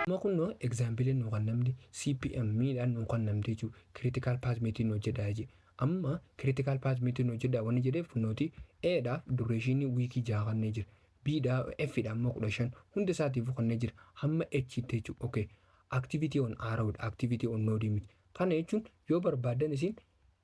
Amma kunoo example nu kennamti, CPM miidhaan nu kennamte jechuudha. Critical path method nu hojjedhaa jechuudha. Amma critical path method nu hojjedhaa wanni jedheef nuti A dhaaf duration weekii 6 kannee jira. B dhaa, F dha amma 15, hunda isaatiif kannee jira. Hamma H tti jechuudha. Okay. Activity on arrow, activity on node miti. Kana jechuun yoo barbaadan, isin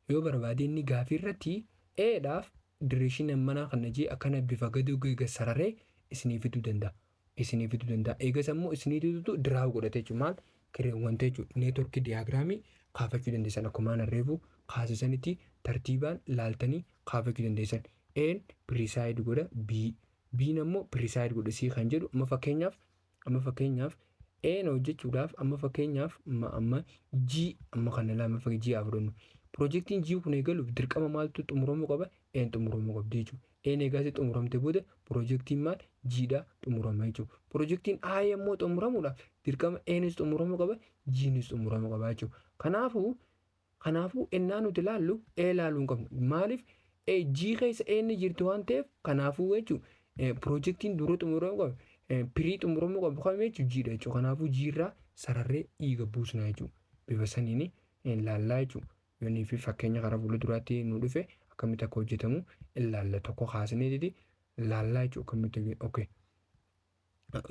yoo barbaade, inni gaafii irratti A dhaaf duration manaa kana jee akkana bifa gadi sararee isinii fiduu danda'a. Isinii fiduu danda'a. Eegas ammoo isinii fidutu draw godhate jechuudha. Maal wanta jechuudha. Network diagramii kaafachuu dandeessan, akkuma reefu kaasisanitti tartiibaan laaltanii kaafachuu dandeessan. A'n precede godha B. B'n ammoo precede godha C kan jedhu. Amma fakkeenyaaf A'n hojjechuudhaaf, amma fakkeenyaaf amma G, amma kana lama G haa fudhannu. Piroojeektiin G kun eegaluuf dirqama maaltu xumuramuu qaba? A'n xumuramuu qabdi jechuudha. A'n eegaas xumuramte booda piroojeektiin maal G dha xumurama jechuudha. Piroojeektiin A immoo xumuramuudhaaf dirqama A'nis xumuramuu qaba, G'nis xumuramuu qaba jechuudha. Kanaafuu ennaa nuti ilaallu A ilaaluu hin qabnu. Maaliif? G keessa A'n jirti waan ta'eef. Kanaafuu jechuudha, piroojeektiin dura xumuramuu qaba. Pre xumuramuu qabu kam jechuudha? G dha jechuudha. Kanaafuu G irraa sararree dhiiga buusna jechuudha. Bifa saniin ilaallaa jechuudha. Yoonii fi fakkeenya karaa fuula duraatti nu dhufe akkamitti akka hojjetamu ilaalla, tokko kaasneetiti ilaallaa jechuudha akkamitti. Okay.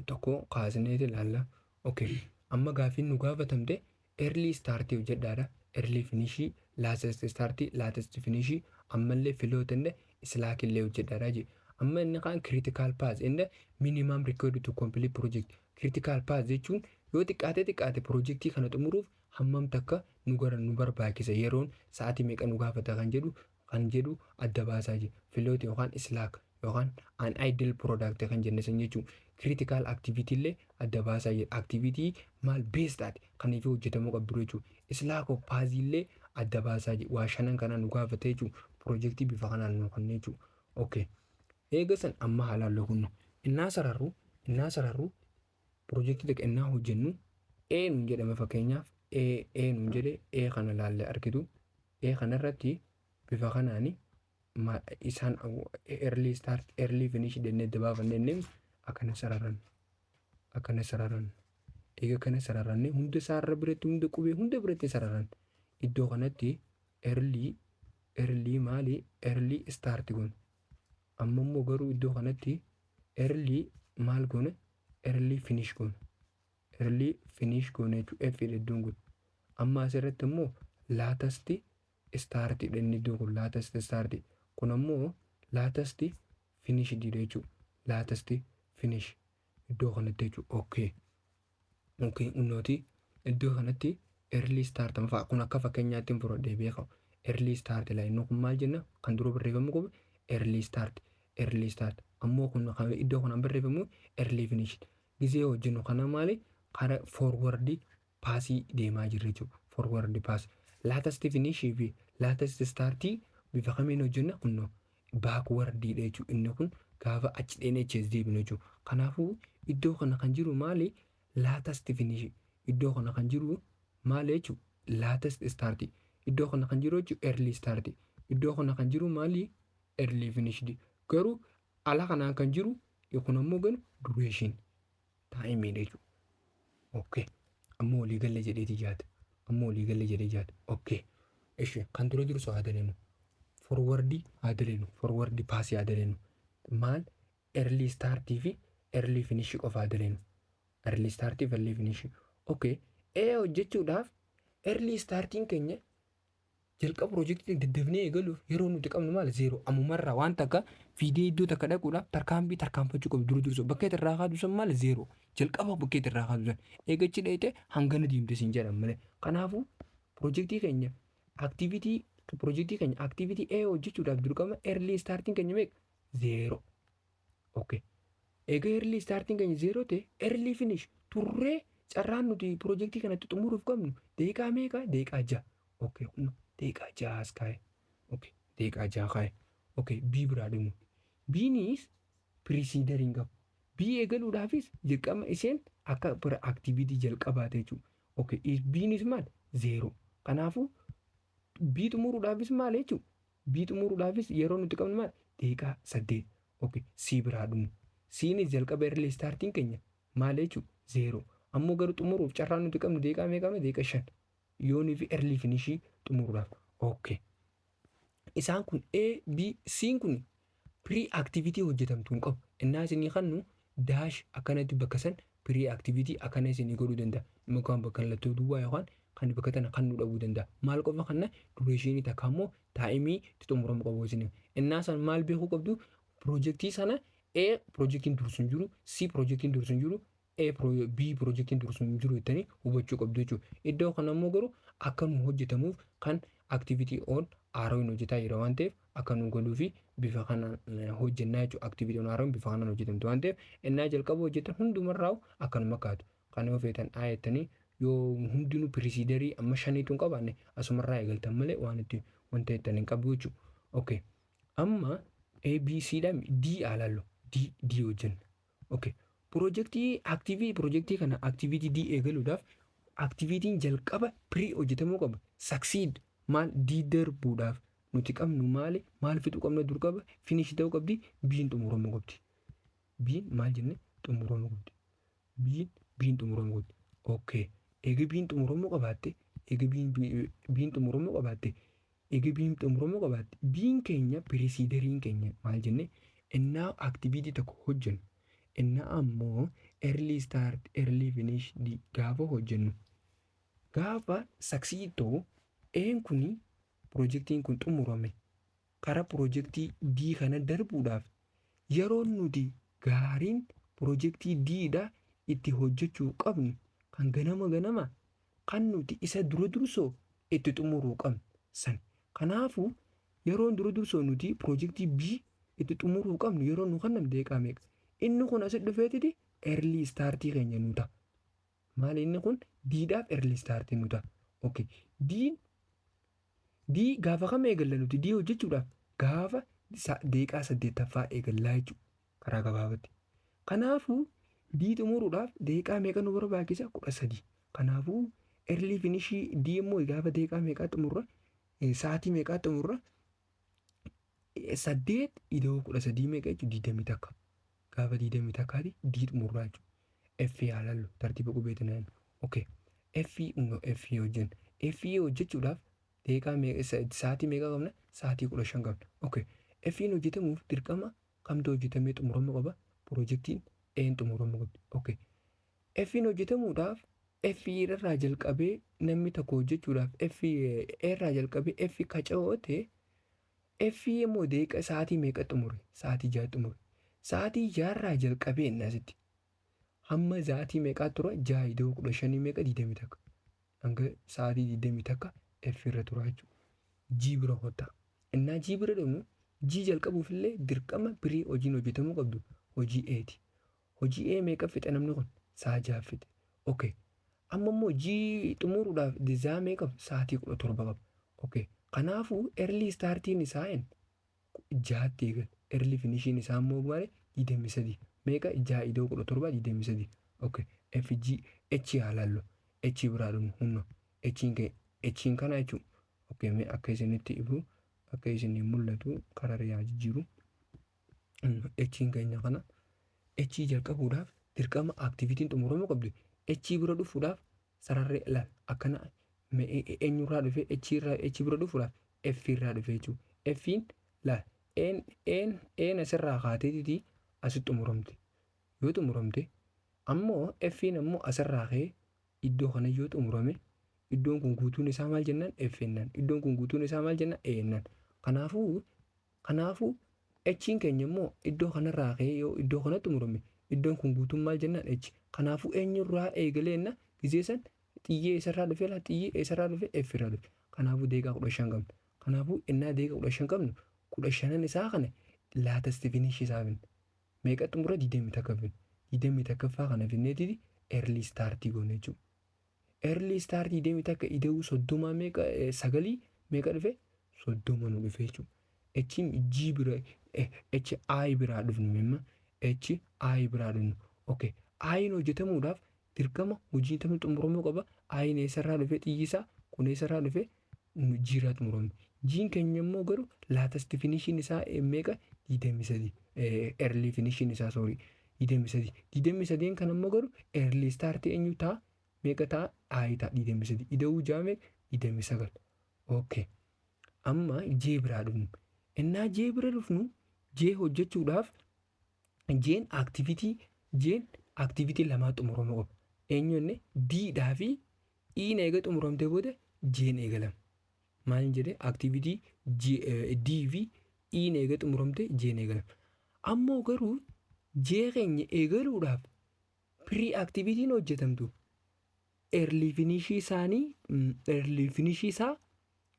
Tokko kaasneeti ilaalla. Okay. Amma gaafiin nu gaafatamte early start hojjedhaadha. Early finish, latest start, latest finish, ammallee float and slack illee hojjedhaadha jedhe. Amma inni kaan critical path and minimum required to complete project. Critical path jechuun yoo xiqqaate xiqqaate piroojeektii kana xumuruuf hammam takka nu gara nu barbaachisa, yeroon sa'aatii meeqa nu gaafata kan jedhu adda baasaa jira. Float yookaan slack yookaan an ideal product kan jenne san jechuun critical activity illee adda baasaa jira. Activity maal base taate kaniif hojjetamuu qabdu jechuudha. Slack of path illee adda baasaa jira. Waa shanan kana nu gaafate jechuudha. Piroojeektii bifa kanaan nu kenne jechuudha. Okay. Eega san amma haalaan kunnu innaa sararru piroojeektii tokko innaa hojjennu, A nuun jedhame, fakkeenyaaf A nuun jedhe. A kana laallee argitu, A kanarratti bifa kanaani isaan early start, early finish jennee adda baafannee akkana sararan, akkana sararan. Eega kana sararanne, hunda isaarra biratti, hunda qubee hunda biratti sararan. Iddoo kanatti early maali, early start goone. Amma immoo garuu iddoo kanatti early maal goone? Early finish goone. Early finish goone jechuudha. F iddoon kun amma asirratti immoo latest start inni iddoo kun latest start, kun ammoo latest finish dha jechuudha. Latest finish iddoo kanatti jechuudha. Okay, nuti iddoo kanatti early start fa'a kun akka fakkeenyaatti hin fudhadhee beekamu. Early start laa, inni kun maal jenna? Kan dura barreeffamu qabu early start. Early start ammoo kun iddoo kanaan barreeffamu early finish. Gizee hojjennu kana maali, kara forward passii deemaa jirra jechuudha. Forward pass latest finish fi latest start bifa kamiin hojjenna? Kunno backwardiidha jechuudha. Inni kun gaafa achi dheenee achi as deebinu jechuudha. Kanaafuu iddoo kana kan jiru maali? Latest finish. Iddoo kana kan jiru maali jechuudha? Latest start. Iddoo kana kan jiru jechuudha early start. Iddoo kana kan jiru maali? Early finish. Garuu ala kanaan kan jiru kun ammoo ganu duration timeiidha jechuudha. Okay. Amma walii galle jedheeti jaata. Amma walii galle jedhee jaata. Okay. Ishi kan dura jiru haa daleenu. Forward haa daleenu. Forward passii haa daleenu. Maal, early startii fi early finish qofa haa daleenu. Early startii fi early finish. Okay. Ee, hojjechuudhaaf early startiin keenya jalqaba piroojeektii daddafnee eegaluuf yeroo nuti qabnu maal? Zero. Ammumarraa waan takka fiidee iddoo takka dhaquudhaaf tarkaanfii tarkaanfachuu qabdu. Dura dursa bakka irraa kaatu san maal? Zero. Jalqaba bakka irraa kaatu san eegachi dheete hangana deemte siin jedhan malee. Kanaafuu piroojeektii keenya activity A hojjechuudhaaf dirqama early startiin keenya meeqa? Zero. Okay. Egaa early startiin keenya zero ta'e, early finish turree carraan nuti piroojeektii kanatti xumuruuf qabnu daqiiqaa meeqa? Daqiiqaa 6. Okay, daqiiqaa 6 as kaa'e. Okay, daqiiqaa 6 kaa'e. Okay, B biraa dhimmu. B'nis precederiin qabu. B eegaluudhaafis dirqama isheen akka activity jalqabaate jechuudha. Okay, B'nis maal? Zero. Kanaafuu B xumuruudhaafis maal jechuudha? B xumuruudhaafis yeroo nuti qabnu maal? Daqiiqaa 8. Okay, C biraa dhumu. C'nis jalqaba early startiin keenya maal jechuudha? Zero. Ammoo garuu xumuruuf carraan nuti qabnu deeqaa meeqa qabna? Deeqa 5. Yoonii fi early finishii xumuruudhaaf. Okay. Isaan kun A, B, C kun pre activity hojjetamtu hin qabu. Innaa isinii kannu dash akkanatti bakka san pre activity akkana isinii godhuu danda'a. Yookaan bakka mallattoo duwwaa yookaan kan bakka tana kannuu dhabuu danda'a. Maal qofa kanna? Durationii takka immoo timeii itti xumuramu qabu isinii. Innaa san maal beekuu qabdu? Piroojeektii sana A piroojeektiin dursu hin jiru, C piroojeektiin dursu hin jiru, A B piroojeektiin dursu hin jiru jettanii hubachuu qabdu jechuudha. Iddoo kana immoo garuu akka nu hojjetamuuf kan activity on arrowiin hojjetaa jira waan ta'eef, akka nu galuu fi bifa kanaan hojjennaa jechuudha. Activity on arrowiin bifa kanaan hojjetamtu waan ta'eef, innaa jalqaba hojjetan hundumarraa akkanuma kaatu. Kana yoo feetan A jettanii, yoo hundinuu precederii amma shaniitu hin qabaanne, asumarraa eegaltan malee waan itti wanta jettan hin qabu jechuudha. Okay. Amma A, B, C dhaan D alaallu D D hojjenna. Okay. Piroojeektii activity piroojeektii kana activity D eegaluudhaaf activityn jalqaba pre hojjetamuu qaba. Succeed maal D darbuudhaaf nuti qabnu maali? Maal fixuu qabna? Dur qaba finish ta'uu qabdi, B'n xumuramuu qabdi. B'n maal jenne? Xumuramuu qabdi. B'n xumuramuu qabdi. Okay. Eega B'n xumuramuu qabaatte, eega B'n xumuramuu qabaatte, eega B'n xumuramuu qabaatte, B'n keenya precederiin keenya maal jenne? Innaa activity tokko hojjennu, innaa ammoo early start early finish gaafa hojjennu, gaafa succeed ta'u een kuni, piroojeektiin kun xumurame, karaa piroojeektii D kana darbuudhaaf yeroon nuti gaariin piroojeektii D dha itti hojjechuu qabnu kan ganama ganama kan nuti isa dura dursoo itti xumuruu qabnu san. Kanaafuu yeroon dura dursoo nuti piroojeektii B itti xumuruu qabnu yeroo nu kannam deeqaa meeqa? Inni kun asitti dhufeetiti early startii keenya nu ta'a. Maali inni kun? D'dhaaf early startii nu ta'a. Okay. D gaafa kam eegalla nuti D hojjechuudhaaf? Gaafa deeqaa 8ffaa eegallaa jechuudha karaa gabaabatti. Kanaafuu D xumuruudhaaf deeqaa meeqa nu barbaachisa? 13. Kanaafuu early finishii D immoo gaafa deeqaa meeqaa xumurra? Sa'aatii meeqaa xumurra? 8 ida'uu 13 meeqa jechuudha? 21. Gaafa 21ti D xumurraa jechuudha. F haa laallu tartiiba qubeetiin. Okay. F immoo F hojjenna. F hojjechuudhaaf deeqaa meeqa, sa'aatii meeqa qabna? Sa'aatii 15 qabna. Okay. F hojjetamuuf dirqama kamtu hojjetamee xumuramuu qaba? Piroojeektiin A'n xumuramuu qabdi. Okay. F hojjetamuudhaaf F irraa jalqabee namni tokko hojjechuudhaaf F irraa jalqabee F kaca'oo ta'e, F immoo deeqa sa'aatii meeqa xumure? Sa'aatii 6 xumure. Sa'aatii 6rraa jalqabee inni asitti hamma sa'aatii meeqaa tura? 6 ida'uu 15 meeqa? 21. Hanga sa'aatii 21 F irra tura jechuudha. G bira kottaa. Innaa G bira dhufnu, G jalqabuuf illee dirqama pre hojiin hojjetamuu qabdu hojii A'ti. Hojii A meeqa fixe namni kun? Sa'a 6 fixe. Okay. Amma immoo G xumuruudhaaf dizaa meeqa qaba? Sa'aatii 17 qaba. Okay. Kanaafuu early startiin isaa 6tti eegala. Early finishiin isaa immoo maali? 23. Meeqa? 6 ida'uu 17, 23. Okay. F G H haa laallu. H biraa dhufnu humna. H'n kana jechuudha. Okay, mee akka isinitti ifu, akka isinii mul'atu karaa yaa jijjiiru. H'n keenya kana. H jalqabuudhaaf dirqama activityn xumuramuu qabdi. H bira dhufuudhaaf sararri ilaal akkana eenyurraa dhufe? H irraa. H bira dhufuudhaaf F irraa dhufe jechuudha. F'n laal N N N asirraa kaateetiti asitti xumuramte. Yoo xumuramte ammoo F'n ammoo asirraa ka'ee iddoo kana yoo xumurame, iddoon kun guutuun isaa maal jennaan? F jennaan. Iddoon kun guutuun isaa maal jennaan? A jennaan. Kanaafuu H'n keenya immoo iddoo kanarraa ka'ee yoo iddoo kanatti xumurame, iddoon kun guutuun maal jennaan? H. Kanaafuu eenyurraa eegalee jenna gizee san? Xiyyee eessarraa dhufe laa? Xiyyee eessarraa dhufe? F irraa dhufe. Kanaafuu deeqaa 15 qabna. Kanaafuu innaa deeqaa 15 qabnu, 15n isaa kana latest finish isaa finna. Meeqa xumura? 21 finna. 21ffaa kana finneetiti early startii goone jechuudha. Early startii 21 ida'uu 30 meeqa? Sagalii meeqa dhufe? 30 nu dhufe jechuudha. H G bira, H I biraa dhufnu mimma H I biraa dhufnu. Okay. I'n hojjetamuudhaaf dirqama hojii tamni xumuramuu qaba. I'n eessarraa dhufe? Xiyyisaa kun eessarraa dhufe? G irraa xumurame. G'n keenya immoo garuu latest finishiin isaa meeqa? 23. Early finishiin isaa, sorry. 23. 23 kan ammoo garuu early start eenyu ta'a? Meeqa ta'a? I ta'a 23. Ida'uu 6 meeqa? 29. Okay. Amma J biraa dhufnu. Innaa J bira dhufnu, J hojjechuudhaaf J'n activity lamaa xumuramuu qaba. Eenyu inni? D'dhaa fi E'n eega xumuramtee booda J'n eegalama. Maal jedhee? Activity D fi E'n eega xumuramtee J'n eegalama. Ammoo garuu J keenya eegaluudhaaf pre activityn hojjetamtu early finishii isaanii, early finishii isaa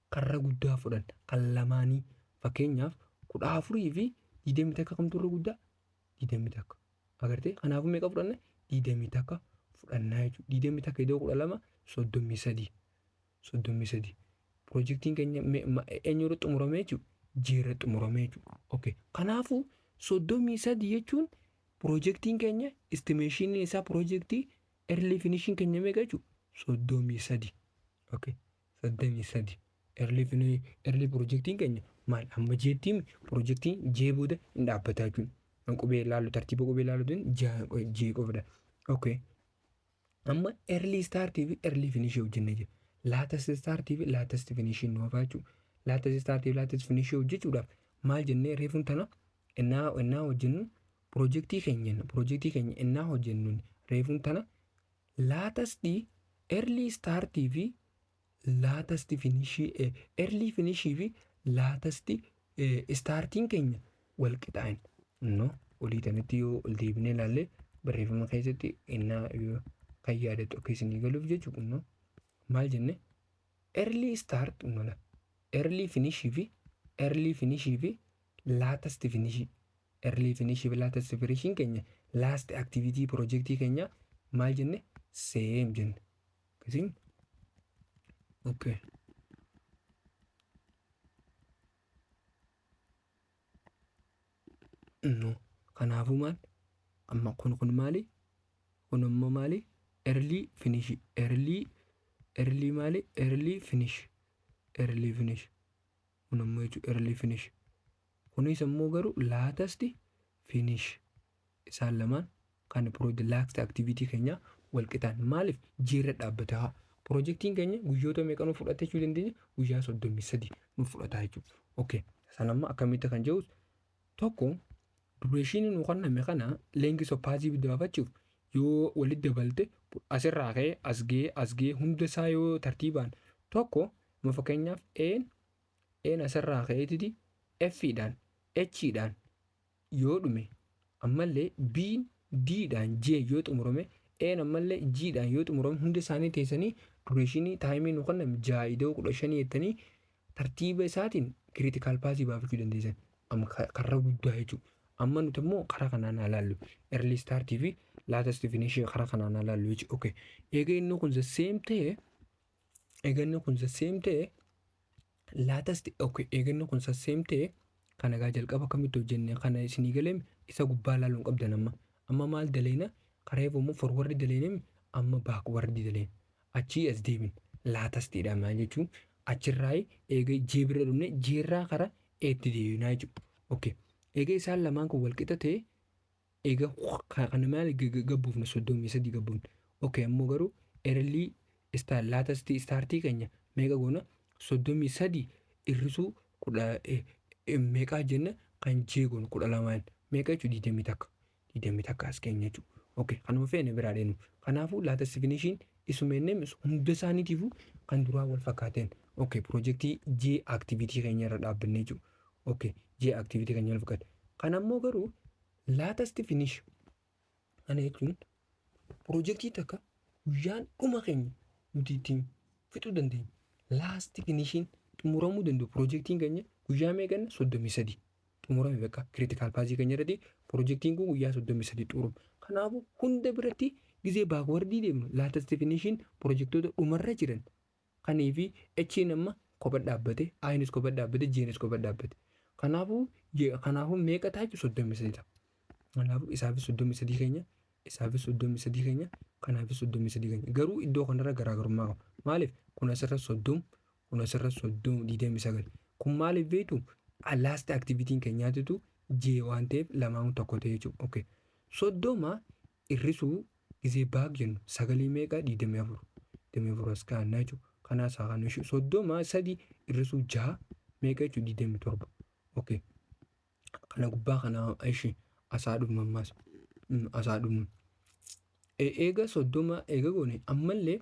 karra guddaa fudhan kan lamaanii. Fakkeenyaaf, 14 fi 21 kamtu irra guddaa? 21. Agartee, kanaafuu meeqa fudhanna? 21 fudhannaa jechuudha. 21 iddoo 12, 33. 33. Piroojeektiin keenya eenyu irra xumurame jechuudha? J irra xumurame jechuudha. Okay. Kanaafuu 33 jechuun piroojeektiin keenya estimationiin isaa, piroojeektii early finishiin keenya meeqa jechuudha? 33. Okay. 33. Early piroojeektiin keenya maal? Amma J'ttiin piroojeektiin J booda hin dhaabbata jechuudha. Qubee ilaallu, tartiiba qubee ilaaluutiin J qofadha. Okay. Amma early startii fi early finishii hojjennee jira. Latest startii fi latest finishii nu hafaa jechuudha. Latest startii fi latest finishii hojjechuudhaaf maal jennee reefuun tana innaa hojjennu, piroojeektii keenya innaa hojjennu reefuun tana latest early startii fi latest finishii, early finishii fi latest startiin keenya wal qixaa'in. No, olii tanatti yoo ol deebinee ilaalle, barreeffama keessatti innaa yoo kan yaadattu akka isinii galuuf jechuudha. No, maal jenne? Early start mala early finishii fi latest finishii, early finishii fi latest finishiin keenya last activity projectii keenya maal jenne? Same jenne. Akkasiin. Okay. No. Kanaafuu maal? Amma kun maali? Kun ammoo maali? Early finish. Early maali? Early finish. Early finish. Kun ammoo jechuudha early finish. Kunis ammoo garuu latest finish. Isaan lamaan kan last activity keenya wal qixaan. Maaliif? J irra dhaabbata haa. Piroojeektiin keenya guyyoota meeqa nu fudhata jechuu dandeenya? Guyyaa 33 nu fudhata jechuudha. Okay. San amma akkamitti kan jedhus, tokko durationii nu kenname kana length of pathii baafachuuf yoo walitti dabalte, asirraa ka'ee as ga'ee as ga'ee hunda isaa yoo tartiibaan tokko, amma fakkeenyaaf A'n asirraa ka'eetiti F'dhaan H'dhaan yoo dhume, ammallee B'n D'dhaan J yoo xumurame, A'n ammallee G'dhaan yoo xumurame, hunda isaanii teessanii durationii timeii nu kenname 6 ida'uu 15 jettanii tartiiba isaatiin critical pathii baafachuu dandeessan. Amma karra guddaa jechuudha. Amma nuti immoo karaa kanaan haa ilaallu. Early startii fi latest finish karaa kanaan haa ilaallu jechuudha. Okay. Eega inni kun the same ta'e latest, okay, eega inni kun the same ta'e, kana gaa jalqaba akkamitti hojjenne kana isinii galee, isa gubbaa ilaaluu hin qabdan amma. Amma maal daleena? Karaa immoo forward daleena, amma backward daleena. Achii as deebin latestiidha maal jechuun achirraa eega J bira dhufne, J irraa karaa A'tti deebinaa jechuudha. Okay. Eega isaan lamaan kun wal qixa ta'e, eega kana maal gabbuufne? 33 gabbuufne. Okay, ammoo garuu early start latest startii keenya meeqa goona? 33 hir'isuu kudha meeqaa jenna? Kan J goonu 12n meeqa jechuudha? 21. 21 as keenya jechuudha. Okay, kanuma feene biraa deemu. Kanaafuu latest finishiin isuma inni hunda isaaniitiifuu kan duraa wal fakkaateen. Okay, piroojeektii J activity keenya irra dhaabbannee jechuudha. Okay, J activity keenya wal fakkaate. Kan ammoo garuu latest finish kana jechuun piroojeektii takka guyyaan dhuma keenya nuti ittiin fixuu dandeenya. Last finishiin xumuramuu danda'u piroojeektiin keenya guyyaa meeqanna? 33 xumurame bakka critical pathii keenya irratti piroojeektiin kun guyyaa 33 xumurama. Kanaafuu hunda biratti gizee backwardii deemnu latest finishiin piroojeektoota dhumarra jiran kanii fi H'n amma kopha dhaabbate, I'nis kopha dhaabbate, J'nis kopha dhaabbate. Kanaafuu meeqa ta'a jechuudha? 33 ta'a. Kanaafuu isaafis 33 keenya, isaafis 33 keenya, kanaafis 33 keenya. Garuu iddoo kanarra garaagarummaa qaba. Maaliif? Kun asirra 30, kun asirra 30, 29. Kun maaliif beektu? Last activityn keenyaatitu J waan ta'eef lamaan tokko ta'e jechuudha. Okay. 30 hir'isuu gizee back jennu sagalii meeqa? 24. 24 as kaa'annaa jechuudha. Kanaas haa kaa'annu. 33 hir'isuu 6 meeqa jechuudha? 27. Okay. Kana gubbaa kana ishee asaa dhufnu ammas. Asaa dhufnu. Eega 30 eega goone, ammallee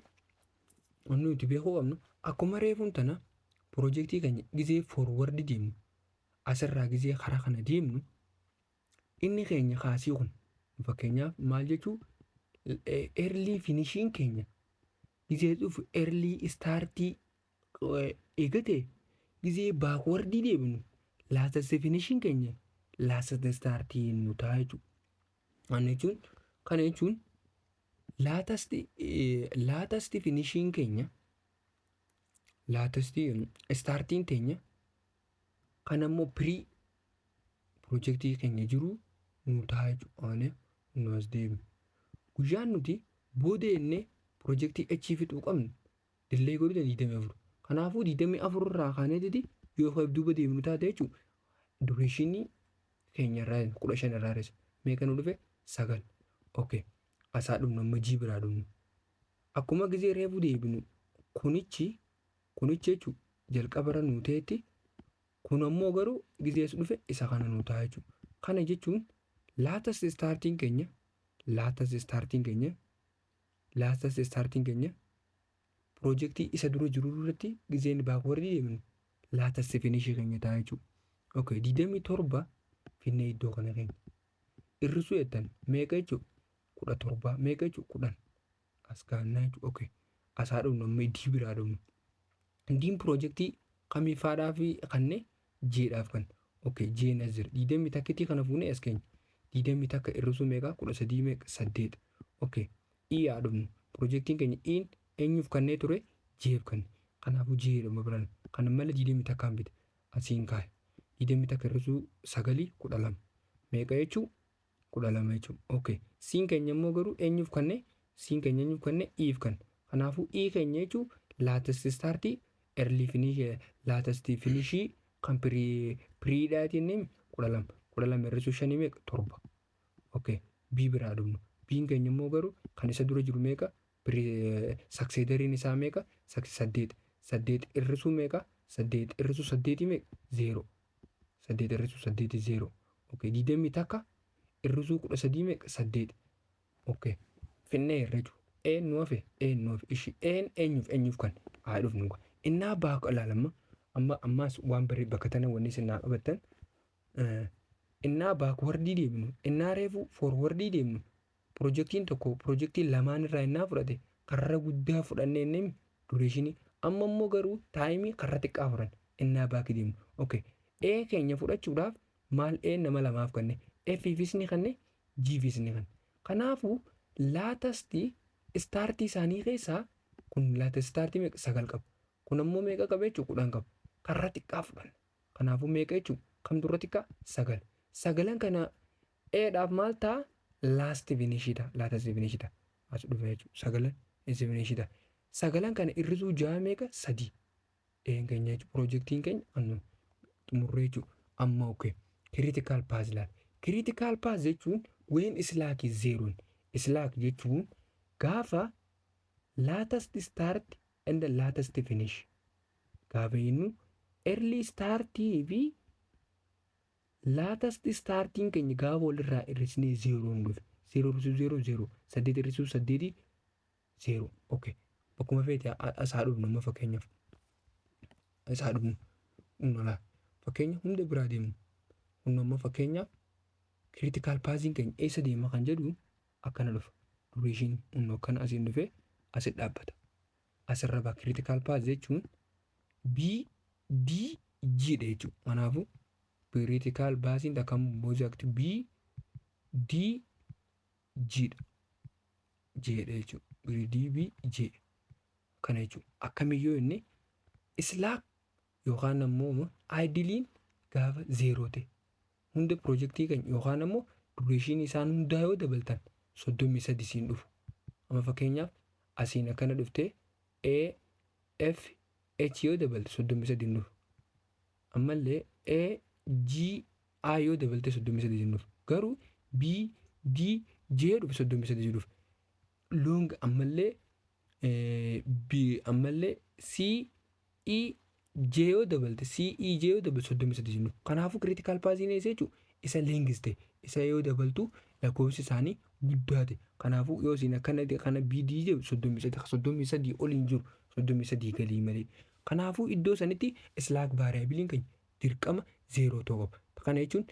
wanni nuti beekuu qabnu, akkuma reefuun tana piroojeektii keenya gizee forward deemnu, asirraa gizee karaa kana deemnu, inni keenya kaasii kun fakkeenyaaf maal jechuu, early finishiin keenya gizee dhufu early startii eegate, gizee backwardii deemnu latest finishiin keenya latest startii nu ta'a jechuudha. Kana jechuun latest finishiin keenya latest startiin teenya kan ammoo pre piroojeektii keenya jiru nu ta'a jechuudha. Nu as deemu. Guyyaan nuti booda jennee piroojeektii H fixuu qabnu delay godhuu 24. Kanaafuu 24 irraa kaaneetiti yoo duuba deemnu taate jechuudha. Durationii keenya irraa 15 irraa hir'isa. Meeqa nu dhufe? Sagal. Okay. Asaa dhumnu, amma G biraa dhumnu. Akkuma gizee reefu deebinu kunichi jechuudha jalqabarra nuu ta'etti, kun ammoo garuu gizee as dhufe isa kana nuu ta'a jechuudha. Kana jechuun latest startiin keenya piroojeektii isa dura jiru irratti gizeen backwardii deemnu latest finishii keenya ta'a jechuudha. Okay, 27 finnee iddoo kana keenya. Hir'isuu jettan meeqa jechuudha? 17 meeqa jechuudha? 10. As kaa'annaa jechuudha. Okay. Asaa dhumnu, amma D biraa dhumnu. Diin piroojeektii kamiifaadhaa fi kanneen Jdhaaf kan. Okay, Jn as jira. Digdamii takkitii kana fuunee as keenya. 21 hir'isuu meeqa? 13 meeqa? Saddeet. Okay. E haa dhumnu. Piroojeektiin keenya Ein eenyuuf kannee ture? Jf kanne. Kanaafuu J dhuma biraan. Kana malee 21n bite. Asiin kaa'e. 21 hir'isuu sagalii 12. Meeqa jechuu? 12 jechuudha. Okay. Siin keenya immoo garuu eenyuuf kannee? Siin keenya eenyuuf kannee? Iif kan. Kanaafuu E keenya jechuun latest startii early finish latest finishii kan predhaatiin 12. 12 hir'isuu shanii meeqa? Torba. Okay. B biraa dhumnu. Biin keenya immoo garuu kan isa dura jiru meeqa? Successoriin isaa meeqa? Saddeet. Saddeet hir'isuu meeqa? Saddeet hir'isuu saddeetii meeqa? Zeero. Saddeet hir'isuu saddeetii zeero. Okay. 21 hir'isuu 13 meeqa? Saddeet. Okay. Finnee irra jiru. Een nu hafe, een nu hafe. Ishi een eenyuuf kan haa dhufnu. Innaa baako ilaalama. Amma ammaas waan baree bakka tana wanni isin naa qabattan, innaa backwardii deemnu, innaa reefu forwardii deemnu, piroojeektiin tokko piroojeektii lamaan irraa innaa fudhate karra guddaa fudhannee inni durationii, amma immoo garuu timeii karra xiqqaa fudhan innaa back deemnu. Okay. E keenya fudhachuudhaaf maal, E nama lamaaf kanne, F fis ni kanne, G fis ni kanne. Kanaafuu latest startii isaanii keessaa kun latest startii meeqa? Sagal qaba. Kun ammoo meeqa qaba jechuudha? 10 qaba. Karra xiqqaa fudhanna. Kanaafuu meeqa jechuudha? Kamtu irra xiqqaa? Sagal. Sagalan kana Edhaaf maal ta'a? Last finishii ta'a. Latest finishii ta'a. As dhufe jechuudha. Sagalan finishii ta'a. Sagalan kana hir'isuu ja'a meeqa? Sadii. Een keenya jechuudha. Piroojeektiin keenya annu xumurree jechuudha. Amma okay. Critical path ilaala. Critical path jechuun when slack is zeroon. Slack jechuun gaafa latest start and latest finish. Gaafa jennu early startii fi latest startiin keenya gaafa walirraa hir'isnee zeroon dhufe. Zeeroo hir'isuu zeeroo zeeroo. Saddeet hir'isuu saddeetii zeeroo. Okay. Bakkuma feete asaa dhufnu amma fakkeenyaaf. Asaa dhufnu. Humna fakkeenya hunda biraa deemnu. Humna amma fakkeenyaaf critical pathiin keenya eessa deema kan jedhu akkana dhufa. Duration humna akkana asiin dhufee asit dhaabbata. Asirra ba'a. Critical path jechuun B D G dha jechuudha. Kanaafuu critical pathiin takka immoo B D G dha. J dha jechuudha. D B J kana jechuudha. Akkamiyyuu inni slack yookaan ammoo idleiin gaafa zeeroo ta'e hunda piroojeektii keenya yookaan ammoo durationii isaan hundaa yoo dabaltan 33 siin dhufu. Amma fakkeenyaaf asiin akkana dhuftee A F H yoo dabalte 33 hin dhufu. Ammallee A G I yoo dabalte 33 hin dhufu. Garuu B D, J dhufe, 33 dhufe. Long ammallee B, ammallee C, E, J yoo dabalte, C, E, J yoo dabalte 33 dhufe. Kanaafuu critical pathiin eessa jechuudha? Isa longest ta'e, isa yoo dabaltu lakkoofsi isaanii guddaa ta'e. Kanaafuu yoo isin akkana kana B, D jedhu 33, 33 ol hin jiru, 33 galii malee. Kanaafuu iddoo sanitti slack variableiin keenya dirqama zeeroo ta'uu qaba. Kana jechuun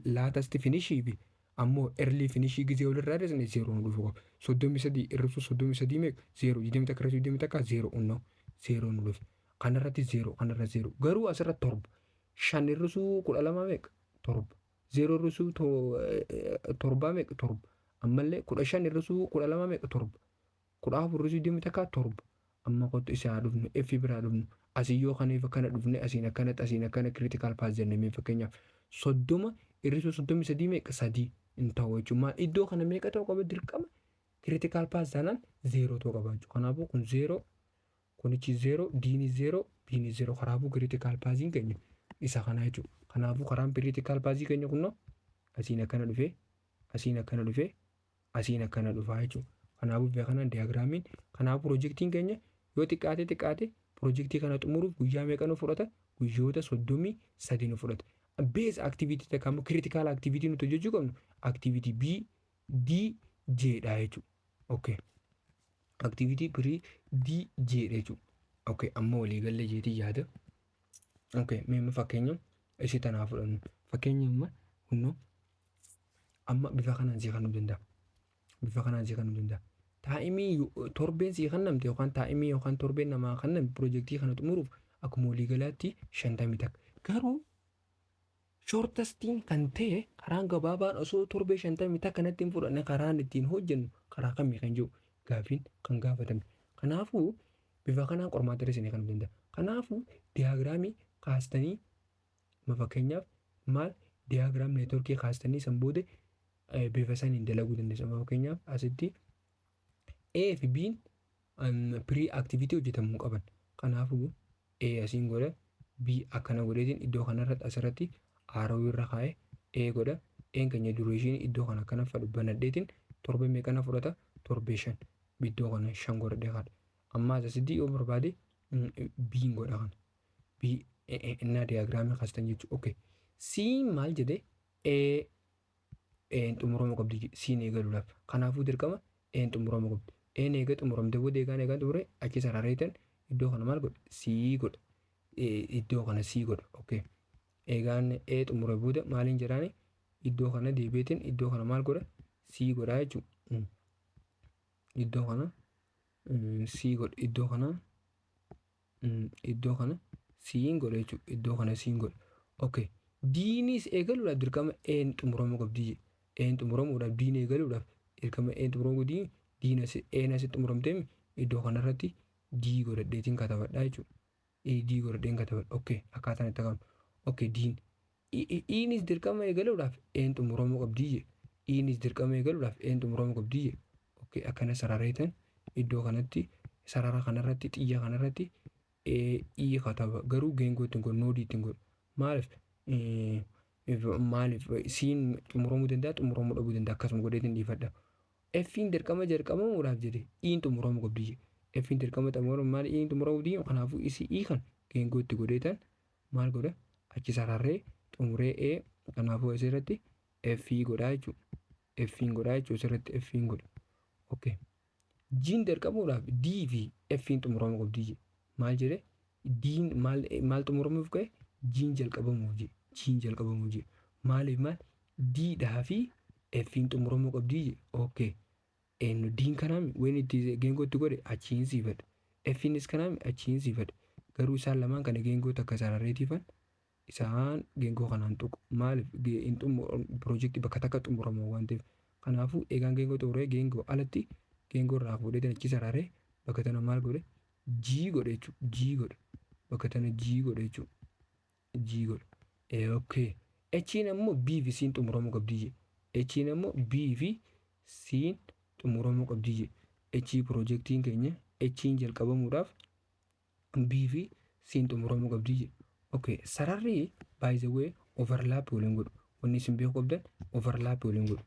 latest finishii fi ammoo early finishii gizee walirraa hir'isne zeeroo nu dhufuu qaba. 33 hir'isuu 33 meeqa? Zeeroo. 21 hir'isuu 21 zeeroo, unnoo zeeroo nu dhufe. Kanarratti zeeroo, kanarra zeeroo. Garuu asirratti 7. 5 hir'isuu 12 meeqa? 7. Zeeroo hir'isuu torbaa meeqa? 7. Ammallee 15 hir'isuu 12 meeqa? 7. 14 hir'isuu 21 7. Amma kottu isaa dhufnu, F biraa dhufnu. Asii yoo kaniif akkana dhufne, asiin akkanatti, asiin akkana critical path jennee, mee fakkeenyaaf 30 hir'isuu 33 meeqa? 3 hin ta'u jechuudha. Maal, iddoo kana meeqa ta'uu qaba? Dirqama critical path taanaan zeeroo ta'uu qaba jechuudha. Kanaafuu kun zeeroo, kunichi zeeroo, Diini zeeroo, Biini zeeroo. Kanaafuu critical pathiin keenya isa kana jechuudha. Kanaafuu karaan critical pathii keenya kunnoo asiin akkana dhufee, asiin akkana dhufee, asiin akkana dhufaa jechuudha. Kanaafuu bifa kanaan diagramiin, kanaafuu piroojeektiin keenya yoo xiqqaate xiqqaate piroojeektii kana xumuruuf guyyaa meeqa nu fudhata? Guyyoota 33 nu fudhata. Base activity takka immoo critical activity nuti hojjechuu qabnu activity B, D, J dha jechuudha. Okay. Activity B, D, J dha jechuudha. Okay, amma waliigallee jeetii yaada. Okay, mee fakkeenya ishee tanaa fudhannu. Fakkeenya amma kunnoo amma bifa kanaan sii kennuu danda'a. Bifa kanaan sii kennuu danda'a. Timeii torbeen sii kennamte yookaan timeii yookaan torbeen namaa kenname piroojeektii kana xumuruuf akkuma waliigalaatti 51. Garuu shortestiin kan ta'e, karaan gabaabaan osoo torbee 51 natti hin fudhanne karaan ittiin hojjennu karaa kamii kan jiru gaafiin kan gaafatame. Kanaafuu bifa kanaan qormaata isinii kennuu danda'a. Kanaafuu diagramii kaastanii, fakkeenyaaf maal, diagram networkii kaastanii san booda bifa saniin dalaguu dandeessu. Fakkeenyaaf asitti A fi B'n pre activity hojjetamuu qaban. Kanaafuu A asiin godha, B akkana godheetiin iddoo kanarratti asirratti arrow irra kaa'ee A godha. A'n keenya durationii iddoo kana akkana fadhu banadheetiin torbee meeqana fudhata? Torbee 5, iddoo kana 5 godhadhee kaadha. Ammaas asitti yoo barbaade B'n godha kana. B innaa diagramii kaastan jechuudha. Okay. C maal jedhee? A A'n xumuramuu qabdi C'n eegaluudhaaf. Kanaafuu dirqama A'n xumuramuu qabdi. A'n eega xumuramte booda, eegaan eegaan xumure achi sarareetan iddoo kana maal godha? C godha. Iddoo kana C godha. Okay. Eegaan A xumure booda maaliin jedhaani? Iddoo kana deebiitiin iddoo kana maal godha? C godha jechuudha. Iddoo kana C godha. Iddoo kana C'n godha jechuudha. Iddoo kana C'n godha. Okay. Dnis eegaluudhaaf dirqama A'n xumuramuu qabdi. A'n xumuramuudhaaf, D'n eegaluudhaaf dirqama A'n xumuramuu qabdi. D'n asi, A'n asitti xumuramtee iddoo kanarratti D godhadheetiin katabadha jechuudha. D godhadheen katabadha. Okay. Akkaataan itti kaa'amu. Okay. D'n. Enis dirqama eegaluudhaaf A'n xumuramuu qabdi. Enis dirqama eegaluudhaaf A'n xumuramuu qabdi. Okay. Akkana sarareetan iddoo kanatti sarara kanarratti xiyya kanarratti E kataba, garuu geengoo ittiin godhu, nodeii ittiin godhu. Maaliif? Maaliif C'n xumuramuu danda'a, xumuramuu dhabuu danda'a, akkasuma godheetiin dhiifadha. F'n dirqama jalqabamuudhaaf jedhe E'n xumuramuu qabdi. F'n dirqama xumuramuu, maal, E'n xumuramuu qabdi. Kanaafuu isii E kan geengoo itti godheetan maal godha? Achi sararree xumuree E, kanaafuu asirratti F godhaa jechuudha. F'n godhaa jechuudha, asirratti F'n godha. Okay. G'n jalqabuudhaaf D fi F'n xumuramuu qabdi. Maal jedhe? D'n maal maal xumuramuuf ka'e? G'n jalqabamuuf jedhe. G'n jalqabamuuf jedhe. Maaliif maal? D dhaa fi F'n xumuramuu qabdi jedhe. Okay. Eenyu, D'n kanaami waan itti geengoo itti godhe achiin siifadha. F'nis kanaami achiin siifadha. Garuu isaan lamaan kana geengoo takka sarareetiifan isaan geengoo kanaan tuqu. Maaliif? Piroojeektii bakka takka xumuramu waan ta'eef. Kanaafuu eegaan geengoo xumuree geengoo alatti geengoo irraa fuudhee achi sararee bakka tana maal godhe? G godhe jechuudha. G godhe. Bakka tana G godhe jechuudha. G godhe. Okay. H'n ammoo B fi C'n xumuramuu qabdi jedhe. H'n ammoo B fi C'n xumuramuu qabdi jedhe. H piroojeektiin keenya H'n jalqabamuudhaaf B fi C'n xumuramuu qabdi jedhe. Okay. Sararri, by the way, overlap waliin godhu. Wanni isin beekuu qabdan, overlap waliin godhu.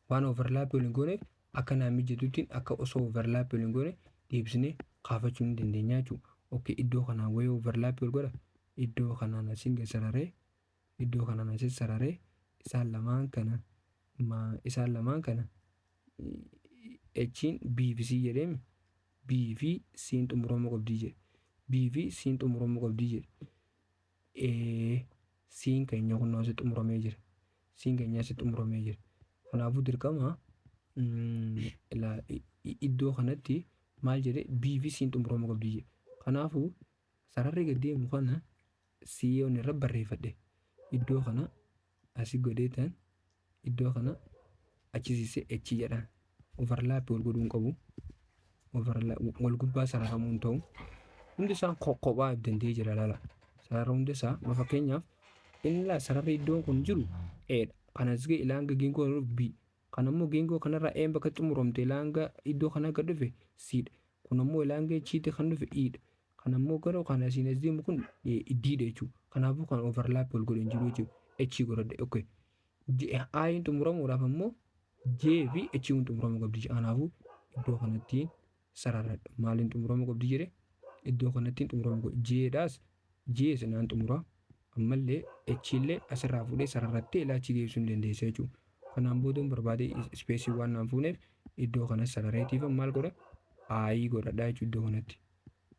Waan overlap waliin gooneef, akka naa mijatutti akka osoo overlap waliin goone deebisnee kaafachuu ni dandeenya jechuudha. Okay, iddoo kanaan wayii overlap wal godha. Iddoo kanaan asiin sararee, iddoo kanaan asiin sararee, isaan lamaan kana H'n B fi C jedheemi. B fi C'n xumuramuu qabdii jedhe. B fi C'n xumuramuu qabdii jedhe. C'n keenya kun asitti xumuramee jira. C'n keenya asitti xumuramee jira. Kanaafuu dirqama iddoo kanatti maal jedhe? B fi C'n xumuramuu qabdii jedhe. Kanaafuu sararri gad deemu kana C yoon irra barreeffadhe, iddoo kana asii godhee tan iddoo kana achisiisee H jedhaan. Overlap wal godhuu hin qabu. Wal gubbaa sararamuu hin ta'u. Hundi isaan kophaa danda'ee jira, laala. Sarara hundi isaa, fakkeenyaaf, inni laa sararri iddoon kun jiru A dha. Kanas ga'e ilaanga geengoo kana dhufu B. Kan ammoo geengoo kanarraa A bakka xumuramte ilaanga iddoo kana gad dhufe C dha. Kun ammoo ilaanga H kan dhufe E dha. Kan ammoo gara kan asiin as deemu kun D dha jechuudha. Kanaafuu kan overlap wal godhe hin jiru jechuudha. H godhadhe. Okay. I xumuramuudhaaf ammoo J fi H kun xumuramuu qabdi. Kanaafuu iddoo kanatti sararadha. Maaliin xumuramuu qabdi jedhe? Iddoo kanatti xumuramuu qabdi. J dhaas J sanaan xumura. Ammallee H illee asirraa fuudhee sararrattee ilaachi geessuu ni dandeessa jechuudha. Kanaan booda barbaade space waan naan fuuneef, iddoo kana sarareetiif maal godha? I godhadha jechuudha iddoo kanatti.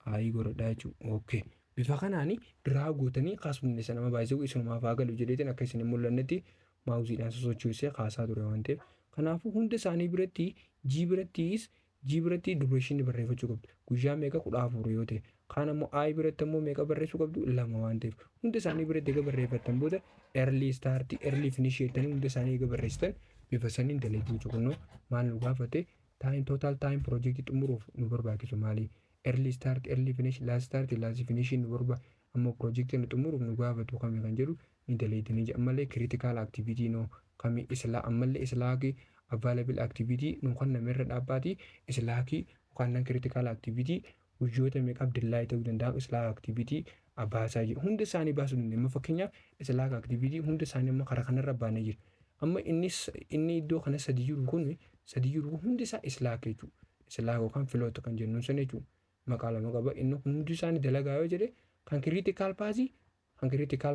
I godhadha jechuudha. Okay. Bifa kanaani biraa gootanii kaasuu dandeessan. Nama baay'isee isumaaf haa galu jedheetiin akka isin hin mul'annetti mouseiidhaan sosochoosee kaasaa ture waan ta'eef. Kanaafuu hunda isaanii biratti, G birattis, G biratti duration barreeffachuu qabdu. Guyyaa meeqa? 14 yoo ta'e. Kaan ammoo I biratti ammoo meeqa barreessuu qabdu? Lama waan ta'eef. Hunda isaanii biratti eega barreeffattan booda, early start, early finish jettanii hunda isaanii eega barreessitan, bifa saniin dalaguu jechuudha. Maal nu gaafate? Time, total time project xumuruuf nu barbaachisu maali? Early start, early finish, last start, last finish nu barbaada. Ammoo project nu xumuruuf nu gaafatu kami kan jedhu ni daleetanii jira. Ammallee critical activity no kami islaa, ammallee slack available activity nu kan namirra dhaabbaati slack yookaan non critical activity guyyoota meeqaaf dillaa ta'uu danda'a slack activity baasaa jiru. Hunda isaanii baasuu dandeenya. Fakkeenyaaf, slack activity hunda isaanii amma karaa kanarra baanee jira. Amma inni iddoo kana sadi jiru kun, sadi jiru kun, hundi isaa slack jechuudha. Slack yookaan float kan jennu sana jechuudha. Maqaa lama qaba. Inni hundi isaanii dalagaa yoo jedhe, kan critical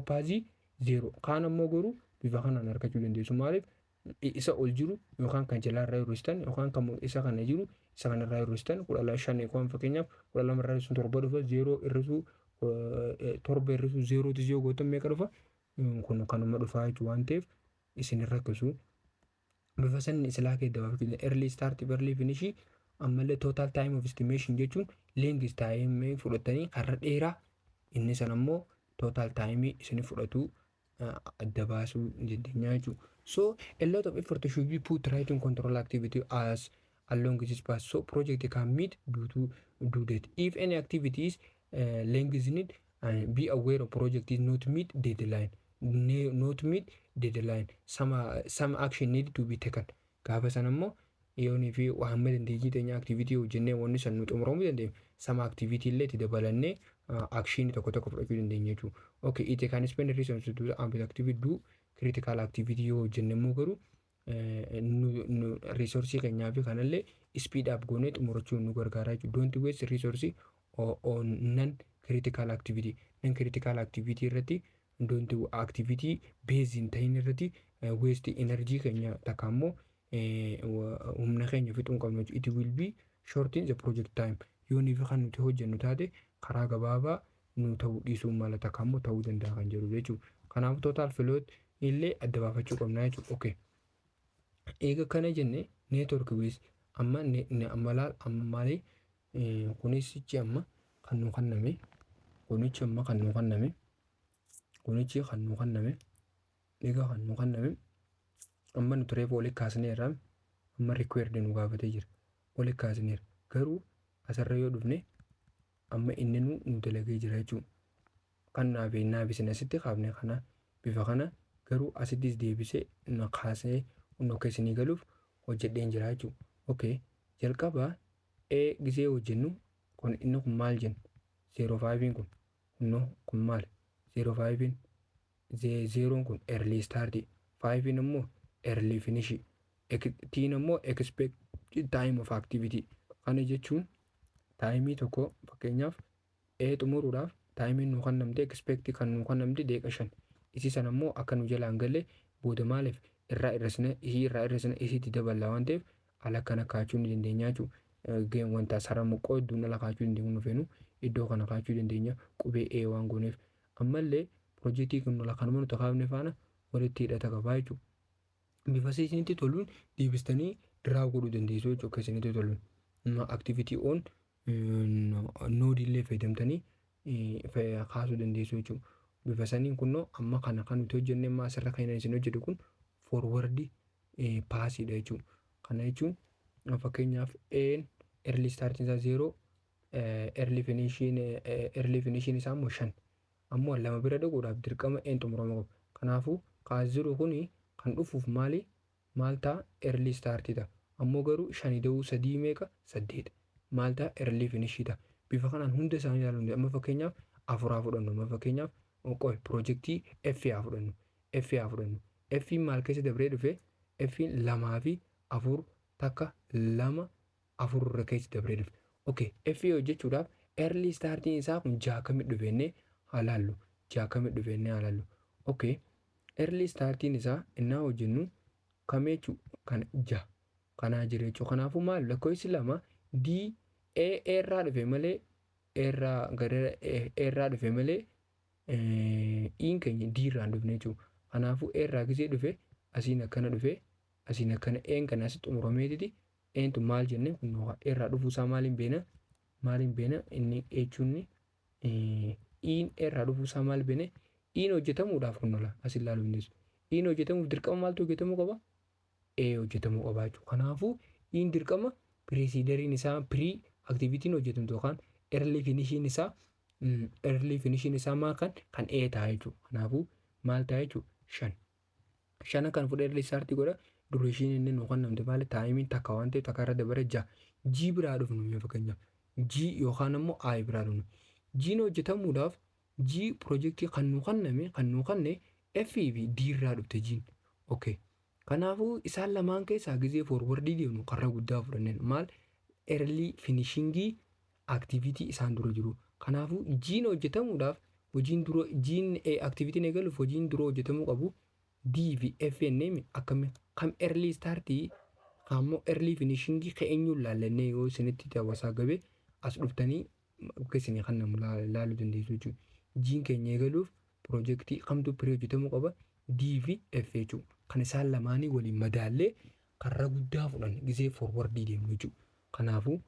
path zero. Kaan ammoo garuu bifa kanaan argachuu dandeessu. Maaliif? Isa ol jiru yookaan kan jalaarraa hir'istan yookaan kan isa kana jiru isa kanarraa hir'istan, 15 yookaan fakkeenyaaf 12 irraa hir'isuun torba dhufa. Zero hir'isuu torba hir'isuu zerootis yoo gootan meeqa dhufa? Kun kanuma dhufaa jechuudha waan ta'eef isin rakkisu. Bifa sanni slack dabaafachuu, early start, early finish. Ammallee total time of estimation jechuun length time fudhatanii karra dheeraa inni san ammoo total time isin fudhatu adda baasuu dandeenya jechuudha. So a lot of effort should be put writing control activity as along this path so project can meet due to due date. If any activity is lengthened and be aware of project is not meet deadline, not meet deadline, some action need to be taken. Gaafa san ammoo yoonii fi hamma dandeettii teenya activity hojjennee wanni san nu xumuramuu dandeenya. Some activity illee itti dabalannee action tokko tokko fudhachuu dandeenya jechuudha. Okay, it can spend resources to the activity do critical activity yoo hojjenne immoo garuu resource keenyaa fi kanallee speed up goonee xumurachuun nu gargaara jechuudha. Don't waste resource on non critical activity. Non critical activity irratti, don't activity base hin ta'in irratti waste energy keenya takka ammoo humna keenya fixuu hin qabnu jechuudha. It will be shorten the project time. Yoo fi kan nuti hojjennu taate karaa gabaabaa nu ta'uu dhiisuu mala, takka ammoo ta'uu danda'a kan jedhu jechuudha. Kanaaf total float illee adda baafachuu qabna jechuudha. Okay. Eega kana jenne, network with amma amma laal, amma maali kunisichi amma kan nu kenname, kunichi amma kan nu kenname, kunichi kan nu kenname, egaa kan nu kenname amma nuti reefu oli kaasneerra. Amma required nu gaafatee jira, oli kaasneerra. Garuu asirra yoo dhufne, amma inni nu dalagee jira jechuudha. Kan naaf naaf isin asitti kaafne kana bifa kana garuu asittis deebisee na kaasee kun akka isinii galuuf hojjedheen jira jechuudha. Okay, jalqaba A gisee hojjennu kun, inni kun maal jenna? Zero fiveiin kun kunnoo kun maal? Zero fiveiin zeroon kun early start. Fiveiin immoo early finish. Tiin immoo expected time of activity. Kana jechuun timeii tokko, fakkeenyaaf A xumuruudhaaf timeiin nu kennamte, expect kan nu kennamte daqiiqa 5. Isii sana immoo akka nu jalaan galle booda maaliif irraa hir'isne, isii irraa hir'isne, isiitti daballa waan ta'eef ala kana kaachuu ni dandeenya jechuudha. Wanta sarara qoodduun ala kaachuu dandeenyu nu feenu iddoo kana kaachuu dandeenya qubee A waan gooneef. Ammallee piroojeektii kun kanuma nuti kaafne faana walitti hidhata qabaa jechuudha. Bifa isinitti toluun deebistanii draw godhuu dandeessu jechuudha akka isinitti toluun. Activity on nodeii illee fayyadamtanii kaasuu dandeessu jechuudha. Bifa saniin kunnoo amma kana kan nuti hojjenne, amma asirra kan isin hojjetu kun forward passiidha jechuudha. Kana jechuun fakkeenyaaf A'n early starting isaa 0, early finishing isaa immoo 5. Ammoo lama bira dhaquudhaaf dirqama A'n xumuramuu qaba. Kanaafuu kaas jiru kuni kan dhufuuf maali, maal ta'a? Early start ta'a. Ammoo garuu shani da'uu sadii meeqa? Saddeet. Maal ta'a? Early finish ta'a. Bifa kanaan hunda isaanii ilaaluu. Amma fakkeenyaaf afur haa fudhannu. Amma fakkeenyaaf qoy piroojeektii F haa fudhannu. F haa fudhannu. F maal keessa dabree dhufe? F lamaa fi afur, takka, lama, afur irra keessa dabree dhufe. Okay, F hojjechuudhaaf early starting isaa kun jaakamii dhufeennee haa laallu. Jaakamii dhufeennee haa laallu. Okay, early starting isaa innaa hojjennu kam jechuu? Kan jaha kanaa jira jechuudha. Kanaafuu maal, lakkoofsi lama D A irraa dhufe malee, irraa gara irraa dhufe malee Iin keenya D irraa hin dhufne jechuudha. Kanaafuu A irraa gisee dhufe asiin akkana dhufe, asiin akkana A'n kana asi xumurameetiti. Eentu maal jenne? Kun irraa dhufuu isaa maaliin beena? Maaliin beena inni jechuun? Iin irraa dhufuu isaa maal beene? Iin hojjetamuudhaaf kun lola as ilaaluu dandeessu. Iin hojjetamuuf dirqama maaltu hojjetamuu qaba? A hojjetamuu qaba jechuudha. Kanaafuu iin dirqama precederiin isaa, pre activityn hojjetamtu yookaan early finishiin isaa maal kan A ta'a jechuudha. Kanaafuu maal ta'a jechuudha? Shan. Shana kan fudhee early start godha. Duration inni nu kennamte maali? Timeiin takka waan ta'eef takka irra dabare ja'a. G biraa dhufnu mee, fakkeenyaaf. G yookaan immoo I biraa dhufnu. G'n hojjetamuudhaaf G piroojeektii kan nu kenne F fi D irraa dhufte G'n. Okay. Kanaafuu isaan lamaan keessaa gizee forwardii deemnu karra guddaa fudhanneen maal, early finishingii activity isaan dura jiru. Kanaafuu G'n hojjetamuudhaaf hojiin dura, G'n activityn eegaluuf hojiin dura hojjetamuu qabu D fi F jennee akkami kam early startii ammoo early finishingii ka'eenyuun laallannee yoo isinitti hawaasaa gabe as dhuftanii akka isinii kan namu laaluu dandeessu jechuudha. G'n keenya eegaluuf piroojeektii kamtu pre hojjetamuu qaba? D fi F jechuudha. Kan isaan lamaanii waliin madaallee karra guddaa fudhan gizee forwardii deemnu jechuudha. Kanaafuu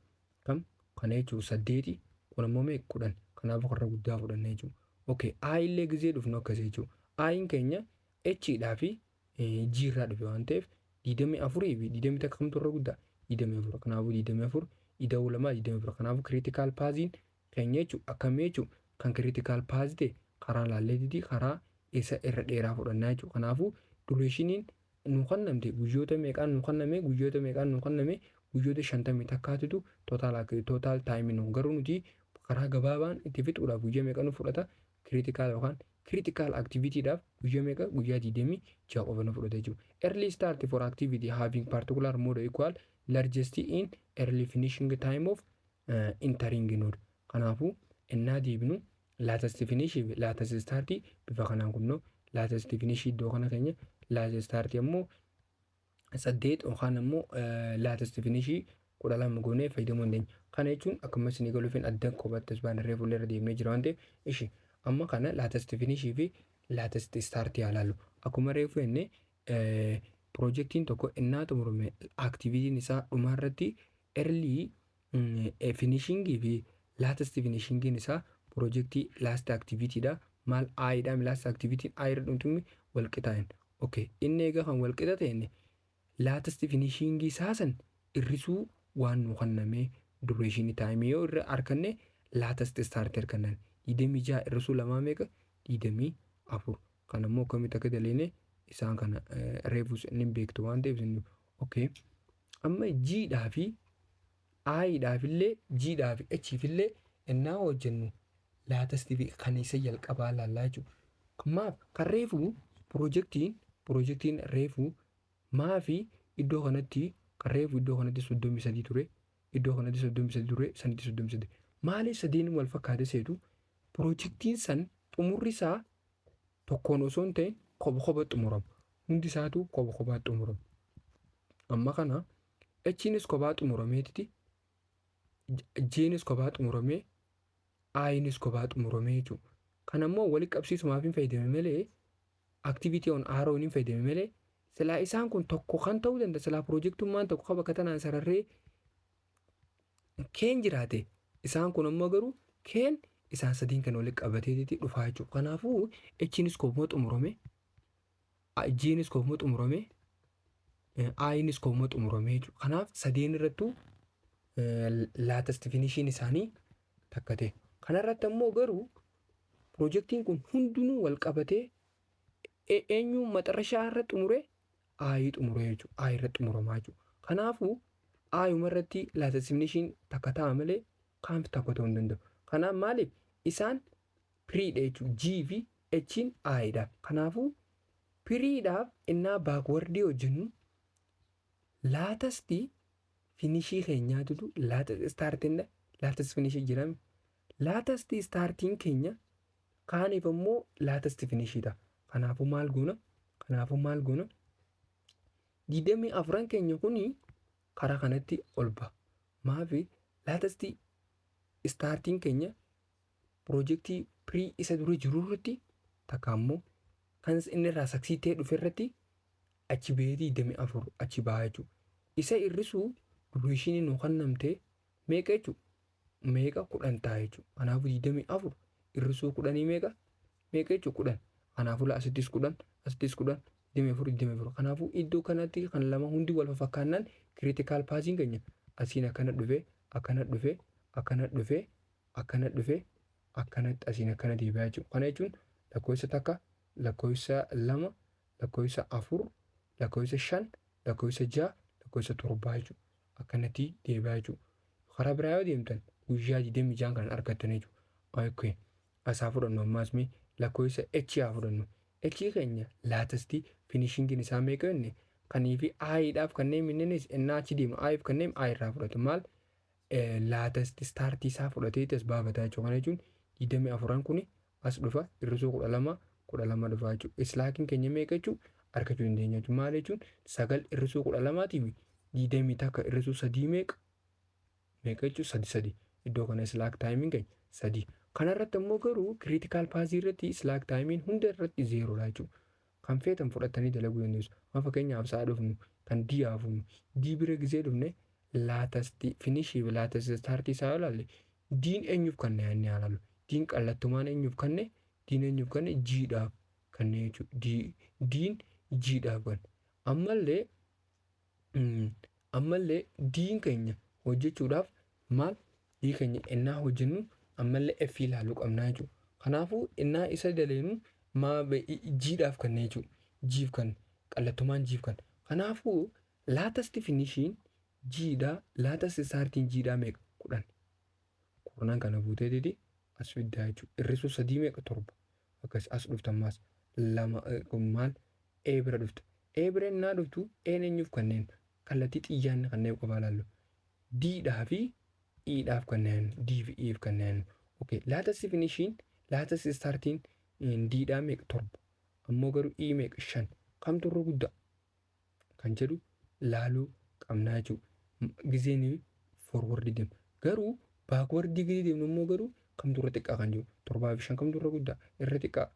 kam kana jechuun saddeeti, kun ammoo meeqa? 10. Kanaafuu karra guddaa fudhanna jechuudha. Okay, I illee gizee dhufnu akkasii jechuudha. I'n keenya H dhaa fi G irraa dhufe waan ta'eef 24 fi 21 kamtu irra guddaa? 24. Kanaafuu 24 ida'uu lamaa 24. Kanaafuu critical pathiin keenya jechuudha akkamii jechuudha? Kan critical path ta'e karaa laalleetiiti karaa isa irra dheeraa fudhannaa jechuudha. Kanaafuu durationiin nu kennamte guyyoota meeqaan nu kenname? Guyyoota meeqaan nu kenname? Guyyoota 51tu total timeii nu. Garuu nuti karaa gabaabaan itti fixuudhaaf guyyaa meeqa nu fudhata? Critical yookaan critical activityidhaaf guyyaa meeqa? Guyyaa 26 qofa nu fudhata jechuudha. Early start for activity having particular mode equal largest in early finishing time of entering node. Kanaafuu innaa deebinu latest finish fi latest start bifa kanaan kunnoo latest finish iddoo kana keenya, latest start ammoo saddeet yookaan ammoo latest finish 12 goonee fayyadamuu dandeenya. Kana jechuun akkuma isin galuufin adda kophaatti as baanarree fuulleerra deemnee jira waan ta'eef ishi amma kana latest finish fi latest start haa ilaallu. Akkuma reefu jennee piroojeektiin tokko innaa xumurame activityn isaa dhumarratti early finishingii fi latest finishingiin isaa piroojeektii last activityidha. Maal I'dha, last activityn I irra dhumtummi wal qixaa'in. Okay, inni egaa kan wal qixa ta'e latest finishingii isaa san hir'isuu waan nu kennamee durationii timeii yoo irra arganne latest start argannan. 26 hir'isuu lamaa meeqa? 24. Kan ammoo akkamitti akka daleene isaan kana reefus inni beektu waan ta'eef isin okay. Amma Gdhaa fi Idhaaf illee, Gdhaa fi Hf illee innaa hojjennu latest fi kan isa jalqabaa laallaa jechuudha. Maaf kan reefu piroojeektiin Piroojeektiin reefu maafi iddoo kanatti kan reefu iddoo kanatti 33 ture, iddoo kanatti 33 ture, sanitti 33. Maaliif sadeen wal fakkaate seetu? Piroojeektiin san xumurri isaa tokkoon osoo hin ta'in kopha kopha xumurama. Hundi isaatu kopha kophaa xumurama. Amma kana H'nis kophaa xumurameetiti, J'nis kophaa xumuramee, I'nis kophaa xumuramee jechuudha. Kana immoo walitti qabsiisumaaf hin fayyadame malee, activity on arrow hin fayyadame malee, silaa isaan kun tokko kan ta'uu danda'a. Silaa piroojeektummaan tokko kan bakka tanaan sararree keen jiraate, isaan kun ammoo garuu keen isaan sadiin kan walitti qabateeti dhufaa jechuudha. Kanaafuu H'nis kophuma xumurame, J'nis kophuma xumurame, I'nis kophuma xumurame jechuudha. Kanaaf sadeen irrattuu latest finishiin isaanii takka ta'e. Kanarratti ammoo garuu piroojeektiin kun hundinuu wal qabatee eenyu maxarashaa irra xumure? I xumure jechuudha. I irra xumuramaa jechuudha. Kanaafuu I'uma irratti latest finishiin takka ta'a malee kaanf takka ta'uu hin danda'u. Kanaaf maaliif isaan predha jechuudha. G fi H'n I'dha. Kanaafuu predhaaf innaa backwardii hojjennu latest finishii keenyaatutu latest startiin latest finishii jedhame. Latest startiin keenya kaaniif ammoo latest finishii ta'a. Kanaafuu maal goona? Kanaafuu maal goona? 24n keenya kuni karaa kanatti ol ba'a. Maafi latest startiin keenya piroojeektii pre isa dura jiru irratti takka ammoo kan inni irraa succeed ta'ee dhufe irratti achi bahee 24 achi bahaa jechuudha. Isa hir'isuu durationii nu kennamte meeqa jechuudha? Meeqa? 10 ta'a jechuudha. Kanaafuu 24 hir'isuu 10 meeqa? Meeqa jechuudha? 10. Kanaafuu asittis 10, asittis 10, 24, 24. Kanaafuu iddoo kanatti kan lama hundi wal fakkaannaan critical pathiin keenya asiin akkana dhufee, akkana dhufee, akkana dhufee, akkana dhufee, akkanatti asiin akkana deebi'aa jechuudha. Kana jechuun lakkoofsa 1, lakkoofsa 2, lakkoofsa 4, lakkoofsa 5, lakkoofsa 6, lakkoofsa 7 jechuudha. Akkanatti deebi'aa jechuudha. Karaa biraa yoo deemtan guyyaa 26 kan argattan jechuudha. Okay. Asaa fudhannu, ammaas mee lakkoofsa H haa fudhannu. H keenya latest finishingiin isaa meeqa jenne? Kanii fi I'dhaaf kanneen minnenis innaa achi deemu I'f kanneen I irraa fudhatu maal latest startii isaa fudhatee as baafataa jechuudha. Kana jechuun 24n kun as dhufa, hir'isuu 12, 12 dhufa jechuudha. Slackiin keenya meeqa jechuudha argachuu dandeenya jechuudha. Maal jechuun? 9 hir'isuu 12tiif 21 hir'isuu 3 meeqa? Meeqa jechuun? Sadi, sadi. Iddoo kana slack timeiin keenya sadi. Kanarratti immoo garuu critical pathii irratti slack timeiin hunda irratti zerodha jechuudha. Kan feetan fudhatanii dalaguu dandeessu. Amma fakkeenyaaf isaa dhufnu kan D haa fuunu. D bira gizee dhufne latest finishii fi latest startii isaa yoo ilaalle, D'n eenyuuf kanne inni haa ilaallu. D'n qallattumaan eenyuuf kanne? D'n eenyuuf kanne? G'dhaaf kanne jechuudha. D'n G'dhaaf kanne. Ammallee D'n keenya hojjechuudhaaf maal D keenya innaa hojjennu ammallee F ilaaluu qabnaa jechuudha. Kanaafuu innaa isa daleenu maa G'dhaaf kanne jechuudha. G'f kanne, qallattumaan G'f kanne. Kanaafuu latest finishiin G'dhaa, latest startiin G'dhaa meeqa? 10. 10n kana buuteetiti as fiddaa jechuudha. Hir'isuu sadii meeqa? Torba. Akkas as dhufta, ammaas lama maal E bira dhufta. E bira innaa dhuftu E'n eenyuuf kanneen? Kallattii xiyyaan kanneen qofaa ilaallu. D'dhaa fi E'dhaaf kanneen, D fi E'f kanneen. Okay, latest finishiin, latest startiin D'dhaa meeqa? Torba. Ammoo garuu E meeqa? Shan. Kamtu irra guddaa kan jedhu laaluu qabnaa jechuudha. Gizeen forward deemu. Garuu backward gizee deemnu immoo garuu kamtu irra xiqqaa kan jiru? Torbaa fi shan kamtu irra guddaa? Irra xiqqaa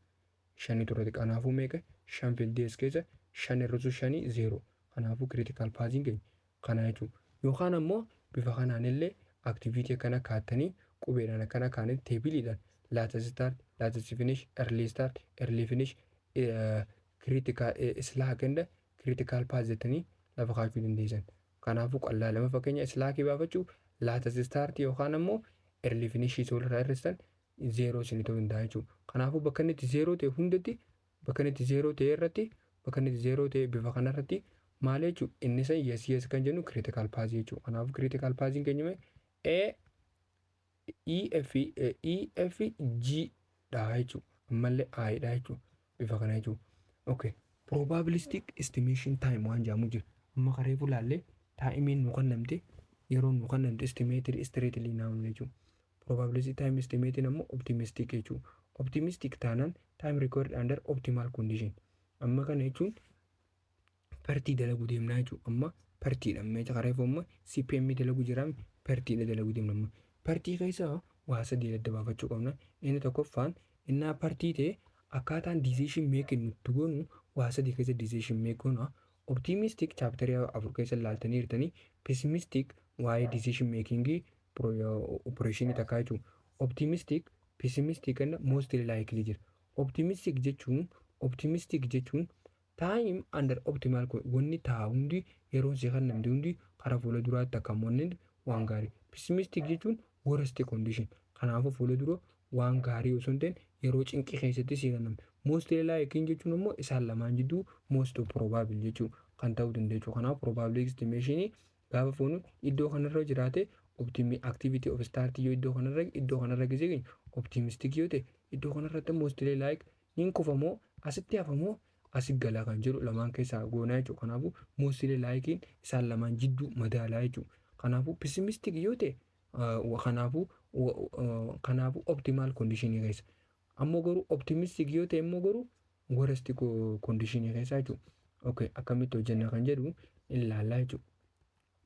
shanitu irra xiqqaa. Kanaafuu meeqa? Shan fiddee as keessa, shan hir'isuu shanii zeeroo. Kanaafuu critical pathiin keenya kana jechuudha. Yookaan ammoo bifa kanaan illee activity akkana kaattanii, qubeedhaan akkana kaanii, tableiidhaan latest start, latest finish, early start, early finish, critical slack and critical path jettanii lafa kaachuu dandeessan. Kanaafuu qallaa lama fakkeenya slackii baafachuu latest start yookaan ammoo early finish walirraa hir'istan zeeroo isinii ta'uu danda'a jechuudha. Kanaafuu bakka inni itti zeeroo ta'e hundatti, bakka inni itti zeeroo ta'e irratti, bakka inni itti zeeroo ta'e bifa kanarratti maal jechuudha? Inni san yes kan jennu critical path jechuudha. Kanaafuu critical pathiin keenya A E F E F G dha jechuudha. Ammallee I dha jechuudha. Bifa kana jechuudha. Okay. Probabilistic estimation time waan jedhamu jira. Amma kareefu laallee timeiin nu kennamte, yeroo nu kennamte estimated straightly naawun jechuudha. Probabilistic time estimating ammoo optimistic jechuudha. Optimistic taanaan time required under optimal condition. Amma kana jechuun PERTii dalaguu deemnaa jechuudha. Amma PERTiidha. Amma kareefu amma CPM dalaguu jiraame, PERTiidha dalaguu deemna amma. PERTii keessa waa sadii adda baafachuu qabna. Inni tokkoffaan innaa PERTii ta'e akkaataan decision making nutti goonu waa sadii keessa decision make goona. Optimistic chapterii 4 keessa ilaaltanii jirtanii, pessimistic waa'ee decision making operation takkaa jechuudha. Optimistic, pessimistic and mostly likely jira. Optimistic jechuun time under optimal wanni taa hundi yeroon si kennamte hundi karaa fuula duraatti akka wanni waan gaarii. Pessimistic jechuun worst condition. Kanaafuu fuula dura waan gaarii osoo hin ta'in yeroo cinqii keessatti si kennamte. Mostly likely jechuun immoo isaan lamaan jidduu most probable jechuu kan ta'uu danda'u jechuudha. Kanaaf probability estimation gaafa fuunu iddoo kanarra jiraate optimi activity of start yoo iddoo kanarra gisee geenyu optimistic yoo ta'e, iddoo kanarratti mostly like niin kufamoo asitti hafamoo asi gala kan jedhu lamaan keessaa goonaa jechuudha. Kanaafuu mostly likeiin isaan lamaan jidduu madaalaa jechuudha. Kanaafuu pessimistic yoo ta'e kanaafuu optimal condition keessa. Ammoo garuu optimistic yoo ta'e immoo garuu worst condition keessa jechuudha. Okay, akkamitti hojjenna kan jedhu ilaallaa jechuudha.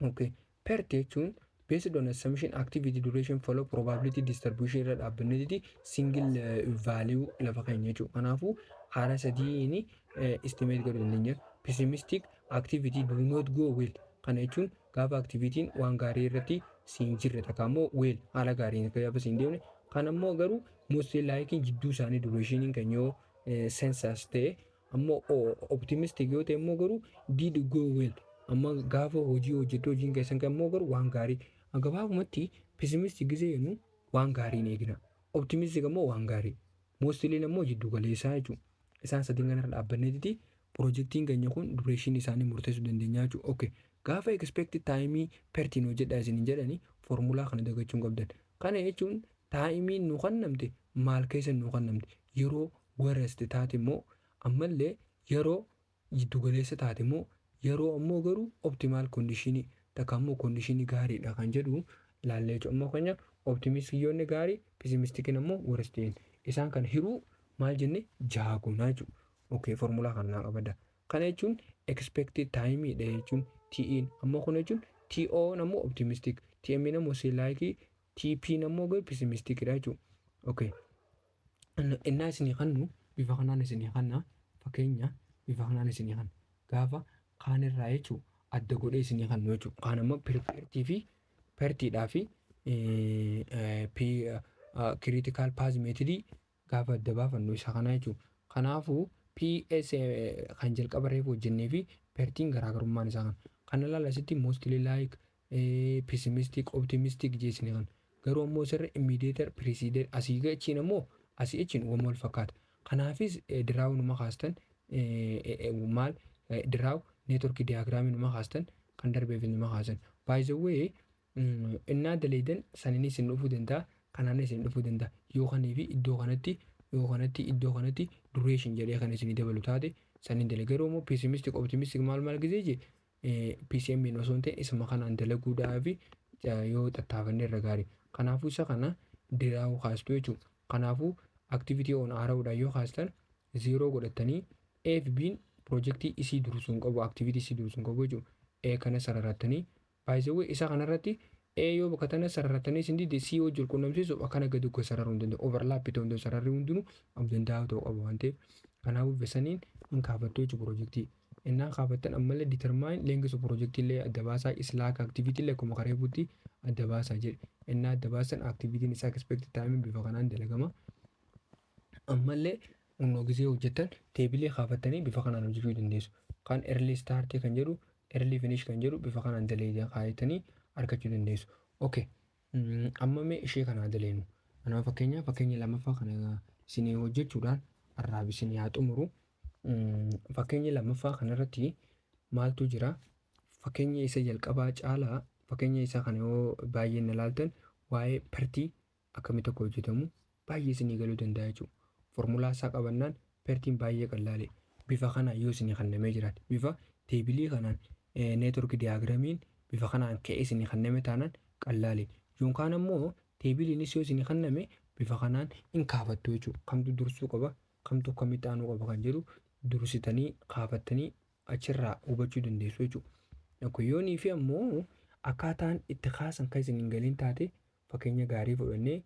Okay, PERT jechuun based on assumption activity duration follow probability distribution irra dhaabbanneeti single value lafa keenya jechuudha. Kanaafuu haala sadiin estimate godhuu dandeenya. Pessimistic activity do not go well. Kana jechuun gaafa activityn waan gaarii irratti siin jirre takka immoo well haala gaariin gaafa siin deemne. Kan ammoo garuu mostly likeiin jidduu isaanii durationiin kan yoo census ta'e, ammoo optimistic yoo ta'e immoo garuu did go well. Amma gaafa hojii hojjettu hojiin keessan kan immoo garuu waan gaarii. Gabaabumatti pessimistic gisee jennu waan gaarii hin eegna. Optimistic ammoo waan gaarii. Mostly immoo jiddu galeessaa jechuudha. Isaan sadiin kanarra dhaabbanneetiti piroojeektiin keenya kun duration isaanii murteessuu dandeenya jechuudha. Okay. Gaafa expected time PERTiin hojjedhaa isin jedhani foormulaa kana dagachuu hin qabdan. Kana jechuun timeiin nu kennamte maal keessa nu kennamte, yeroo worst taate immoo ammallee yeroo jiddu galeessa taate immoo yeroo ammoo garuu optimal conditionii takka ammoo conditionii gaariidha kan jedhu ilaallee jechuudha. Ammoo keenya optimistic gaarii, pessimisticiin ammoo worst isaan kan hiruu maal jenne jaha goonaa jechuudha. Okay, foormulaa kana naa qabadda. Kana jechuun expected time dha jechuun TE'n ammoo kun jechuun TO ammoo optimistic, TM ammoo like, TP ammoo garuu pessimistic dha jechuudha. Okay. Innaa isinii kannu bifa kanaan isinii kanna, fakkeenya bifa kanaan isinii kanna gaafa kaan irraa jechuudha adda godhee isinii kannu jechuudha. Kaan ammoo PERTii fi PERTiidhaa fi critical path methodii gaafa adda baafannu isa kana jechuudha. Kanaafuu PS kan jalqaba reefu hojjennee fi PERTiin garaagarummaan isaa kana. Kana ilaala asitti mostly like, pessimistic, optimistic jeesine kana. Garuu ammoo sirri immediate preceded asii achiin ammoo asii achiin waan wal fakkaata. Kanaafis draw numa kaastan maal draw network diagramii numa kaastan kan darbeef numa kaasan. By the way, innaa daleedan saniin isin dhufuu danda'a, kanaan isin dhufuu danda'a. Yoo kanii fi iddoo kanatti yoo kanatti iddoo kanatti duration jedhee kan isinii dabalu taate saniin dalaga. Garuu immoo pessimistic, optimistic maal maal gisee jee PCM osoo hin ta'in isuma kanaan dalaguudhaaf yoo tattaafanne irra gaarii. Kanaafuu isa kana draw kaastu jechuudha. Kanaafuu activity on arrowdhaan yoo kaastan zero godhatanii A fi B'n piroojeektii isii dursuu hin qabu, activity isii dursuu hin qabu jechuudha. A kana sararattanii, by the way, isa kanarratti A yoo bakka tana sararattanii isin dide C wajjin quunnamsiisuuf akkana gadi uggoo sararuu hin danda'u. Overlap ta'uu hin danda'u. Sararri hundinuu of danda'aa ta'uu qaba waan ta'eef. Kanaafuu bisaniin hin kaafattu jechuudha piroojeektii. Innaan kaafattan ammallee determine length of piroojeektii illee adda baasaa, slack activity illee akkuma kareefuutti adda baasaa jedhe. Innaa adda baasan activityn isaa expected time bifa kanaan dalagama. Ammallee humna gisee hojjettan tableii kaafattanii bifa kanaan hojjechuu dandeessu. Kan early start kan jedhu, early finish kan jedhu bifa kanaan dalee kaayatanii argachuu dandeessu. Okay. Amma mee ishee kanaa daleenu. Kanaaf fakkeenya fakkeenya lammaffaa kana isinii hojjechuudhaan har'aaf isinii haa xumuru. Fakkeenya lammaffaa kanarratti maaltu jira? Fakkeenya isa jalqabaa caalaa fakkeenya isa kana yoo baay'een ilaaltan waa'ee PERTii akkamitti akka hojjetamu baay'ee isinii galuu danda'a jechuudha. Foormulaa isaa qabannaan PERTiin baay'ee qallaale. Bifa kanaan yoo isinii kennamee jiraate, bifa tableii kanaan, network diagramiin bifa kanaan ka'ee isinii kenname taanaan qallaale. Yookaan ammoo tableiinis yoo isinii kenname bifa kanaan hin kaafattu jechuudha. Kamtu dursuu qaba, kamtu akkamitti aanuu qaba kan jedhu dursitanii kaafattanii achirraa hubachuu dandeessu jechuudha. Yoonii fi ammoo akkaataan itti kaasan kan isin hin galiin taate, fakkeenya gaarii fudhannee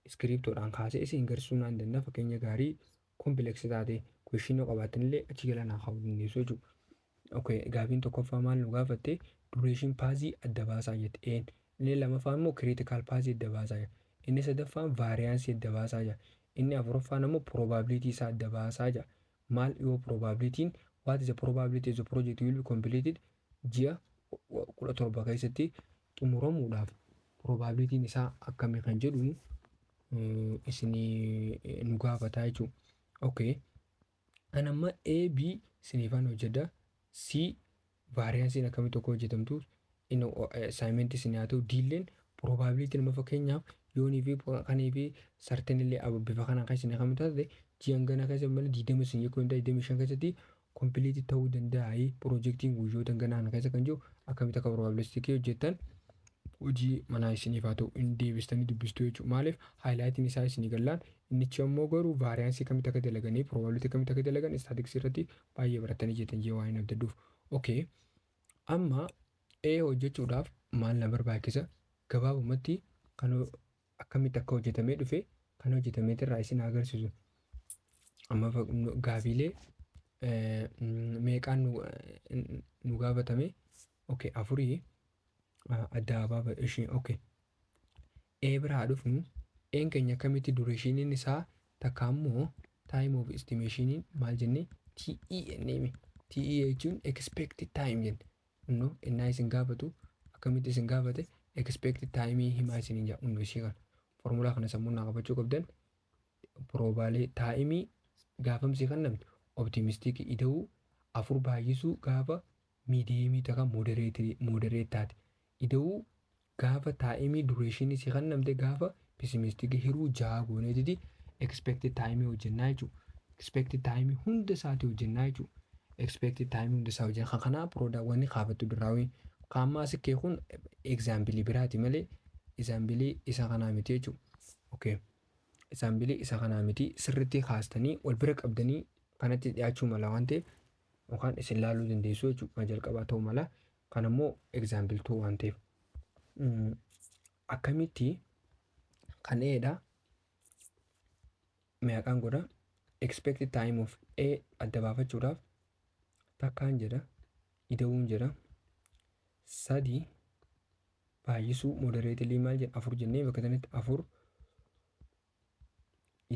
iskiriiptoodhaan kaasee isin garsiisuu naan danda'a. Fakkeenya gaarii complex taate questionii qabaatan illee achi jala naa kaa'uu dandeessu jechuudha. Okay, gaafiin tokkoffaa maal nu gaafatte? Duration pathii adda baasaa jette. Een inni lammaffaan immoo critical pathii adda baasaa jira. Inni sadaffaan varianceii adda baasaa jira. Inni afuraffaan immoo probability isaa adda baasaa jira. Maal yoo probabilityn, what is the probability of the project will be completed, ji'a 17 keessatti xumuramuudhaaf probabilityn isaa akkamii kan jedhu isinii nu gaafataa jechuudha. Okay. An amma A, B isiniifaan hojjedha. C varianceiin akkamii tokko hojjetamtu inni assignmentii isin haa ta'u. D illeen probability nama, fakkeenyaaf yoonii fi kanii fi certain illee bifa kanaan kan isin akkamii taate, ji'an gana keessa malee 20 isin jechuu danda'a, 25 keessatti complete ta'uu danda'a piroojeektiin guyyoota ganaa keessa kan jiru akkamitti akka probabilisticii hojjettan hojii manaa isiniif haa ta'u, hin deebistanii dubbistuu jechuudha. Maaliif highlightiin isaa isinii gallaan, innichi ammoo garuu varianceii akkamitti akka dalaganii, probability akkamitti akka dalagan statisticsii irratti baay'ee baratanii jettan jee waan hin abdadduuf. Okay. Amma A hojjechuudhaaf maal na barbaachisa? Gabaabumatti kan akkamitti akka hojjetamee dhufe kan hojjetameet irraa isin agarsiisu. Amma gaafiilee meeqaan nu gaafatame? Okay, afurii adda baaba ishee. Okay. A biraa dhufnu, A'n keenya akkamitti durationiin isaa takka ammoo time of estimationiin maal jennee TE jennee? TE jechuun expected time jenne. Innoo innaa isin gaafatu akkamitti isin gaafate? Expected time himaa isiniin jedha. Innoo ishee kana formulaa kana sammuu naa qabachuu qabdan. Probable timeii gaafamsi kan namni optimisticii ida'uu afur baay'isuu gaafa mediumii takka moderate taate ida'uu gaafa timeii durationii si kan namte gaafa pessimisticii hiruu jaha gooneetiti expected timeii hojjennaa jechuudha. Expected timeii hunda isaatii hojjennaa jechuudha. Expected timeii hunda isaa hojjennaa. Kan kanaa piroodaawwanni kaafattu duraawii kaammaa sikkee kun exampleii biraati malee exampleii isa kanaa miti jechuudha. Okay. Exampleii isa kanaa miti, sirriitti kaastanii wal bira qabdanii kanatti dhiyaachuu mala waan ta'eef yookaan isin laaluu dandeessu jechuudha. Kan jalqabaa ta'uu mala. Kan ammoo example ta'uu waan ta'eef. Akkamitti kan eedha meeqaan godha? Expected time of A adda baafachuudhaaf takkaan jedha, ida'uun jedha, sadii baay'isuu moderately maal jedha? Afur jennee bakka kanatti afur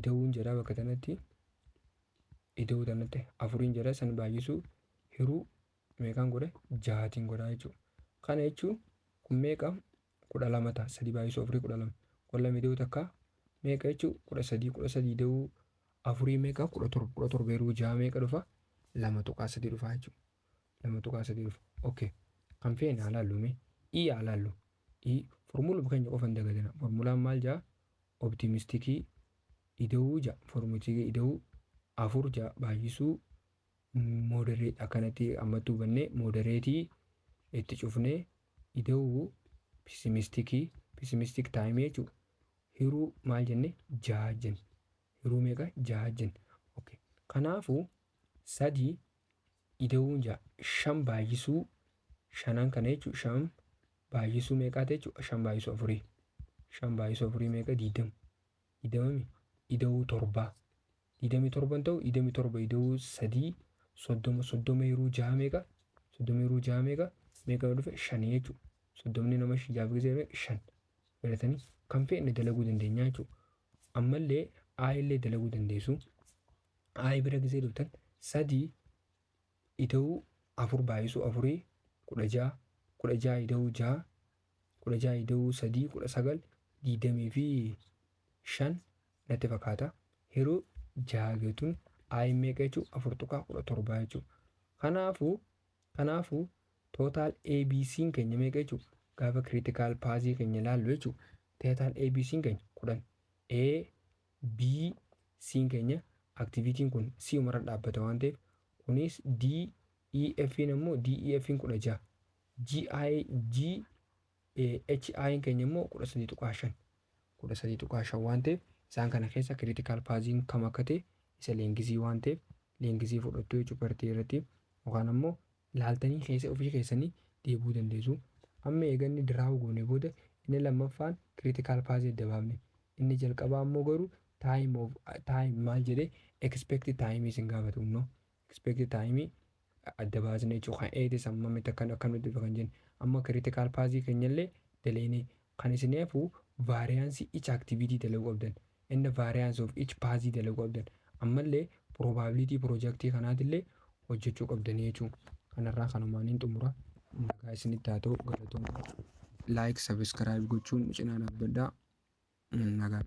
ida'uun jedha, bakka kanatti ida'uu tanatti afuriin jedha, san baay'isuu hiruu meeqaan godhe? Jahaatiin godha jechuudha. Kana jechuun kun meeqa? 12 ta'a. Sadii baay'isuu afurii 12. 12 ida'uu takka meeqa jechuun? 13. 13 ida'uu afurii meeqa? 17. 17 yeroo jaha meeqa dhufa? 2.3 dhufa jechuudha. 2.3 dhufa. Okay. Kan feene haa laallu mee. I haa laallu. I formuluma keenya qofa hin dagatina. Formulaan maal jaa? Optimisticii ida'uu ja'a. Optimisticii ida'uu afur ja'a baay'isuu moderate, akkanatti ammatti hubannee moderateii itti cufnee ida'uu pessimisticii, pessimistic timeii jechuudha. Hiruu maal jenne? Jaha jenne. Hiruu meeqa? Jaha jenne. Okay. Kanaafuu sadii ida'uun ja'a shan baay'isuu shanan kana jechuudha. Shan baay'isuu meeqaa jechuudha? Shan baay'isuu afurii. Shan baay'isuu afurii meeqa? 20. 20 ida'uu torbaa. 27 ta'u, 27 ida'uu sadii 30. 30 yeroo jaha meeqa? 30 yeroo jaha meeqa? Meeqa dhufe? Shanii jechuudha. 30 nama jaha gisee shan. Filatanii kan fe'ne dalaguu dandeenya jechuudha. Ammallee A illee dalaguu dandeessu. A bira gisee dhuftan, sadii ida'uu afur baay'isuu afurii 16, 16 ida'uu jaha, 16 ida'uu sadii 19, 25 natti fakkaata. Yeroo jaha geetuun A meeqa jechuudha? 4.17 jechuudha. Kanaafuu total ABC'n keenya meeqa jechuudha? Gaafa critical pathii keenya ilaallu jechuudha. Total ABC'n keenya 10. A B C'n keenya activityn kun C umarra dhaabbata waan ta'eef kunoo Kunis D E F immoo D E F 16. G I G H I keenya immoo 13.5. 13.5 waan ta'eef, isaan kana keessa critical pathiin kam akka ta'e isa lengthii waan ta'eef, lengthii fudhattu jechuudha partii irratti, yookaan ammoo laaltanii keessa ofii keessanii deebuu dandeessu. Amma eeganni draw goone booda, inni lammaffaan critical pathii adda baafne. Inni jalqabaa ammoo garuu time of time maal jedhee, expected time isin gaafatu, no, expected time adda baasne jechuudha. Kan eetis ammamitti akkan akkamitti dhufa kan jennu, amma critical pathii keenyallee daleene. Kan isin hafu variance each activity dalaguu qabdan, inni variance of each pathii dalaguu qabdan, ammallee probability projectii kanaatillee hojjechuu qabdanii jechuudha. Kanarraa kanumaan hin xumura. Nagaa isinitti haa ta'u, galatooma. Like, subscribe gochuun cinaa dhaabbadhaa. Nagaa.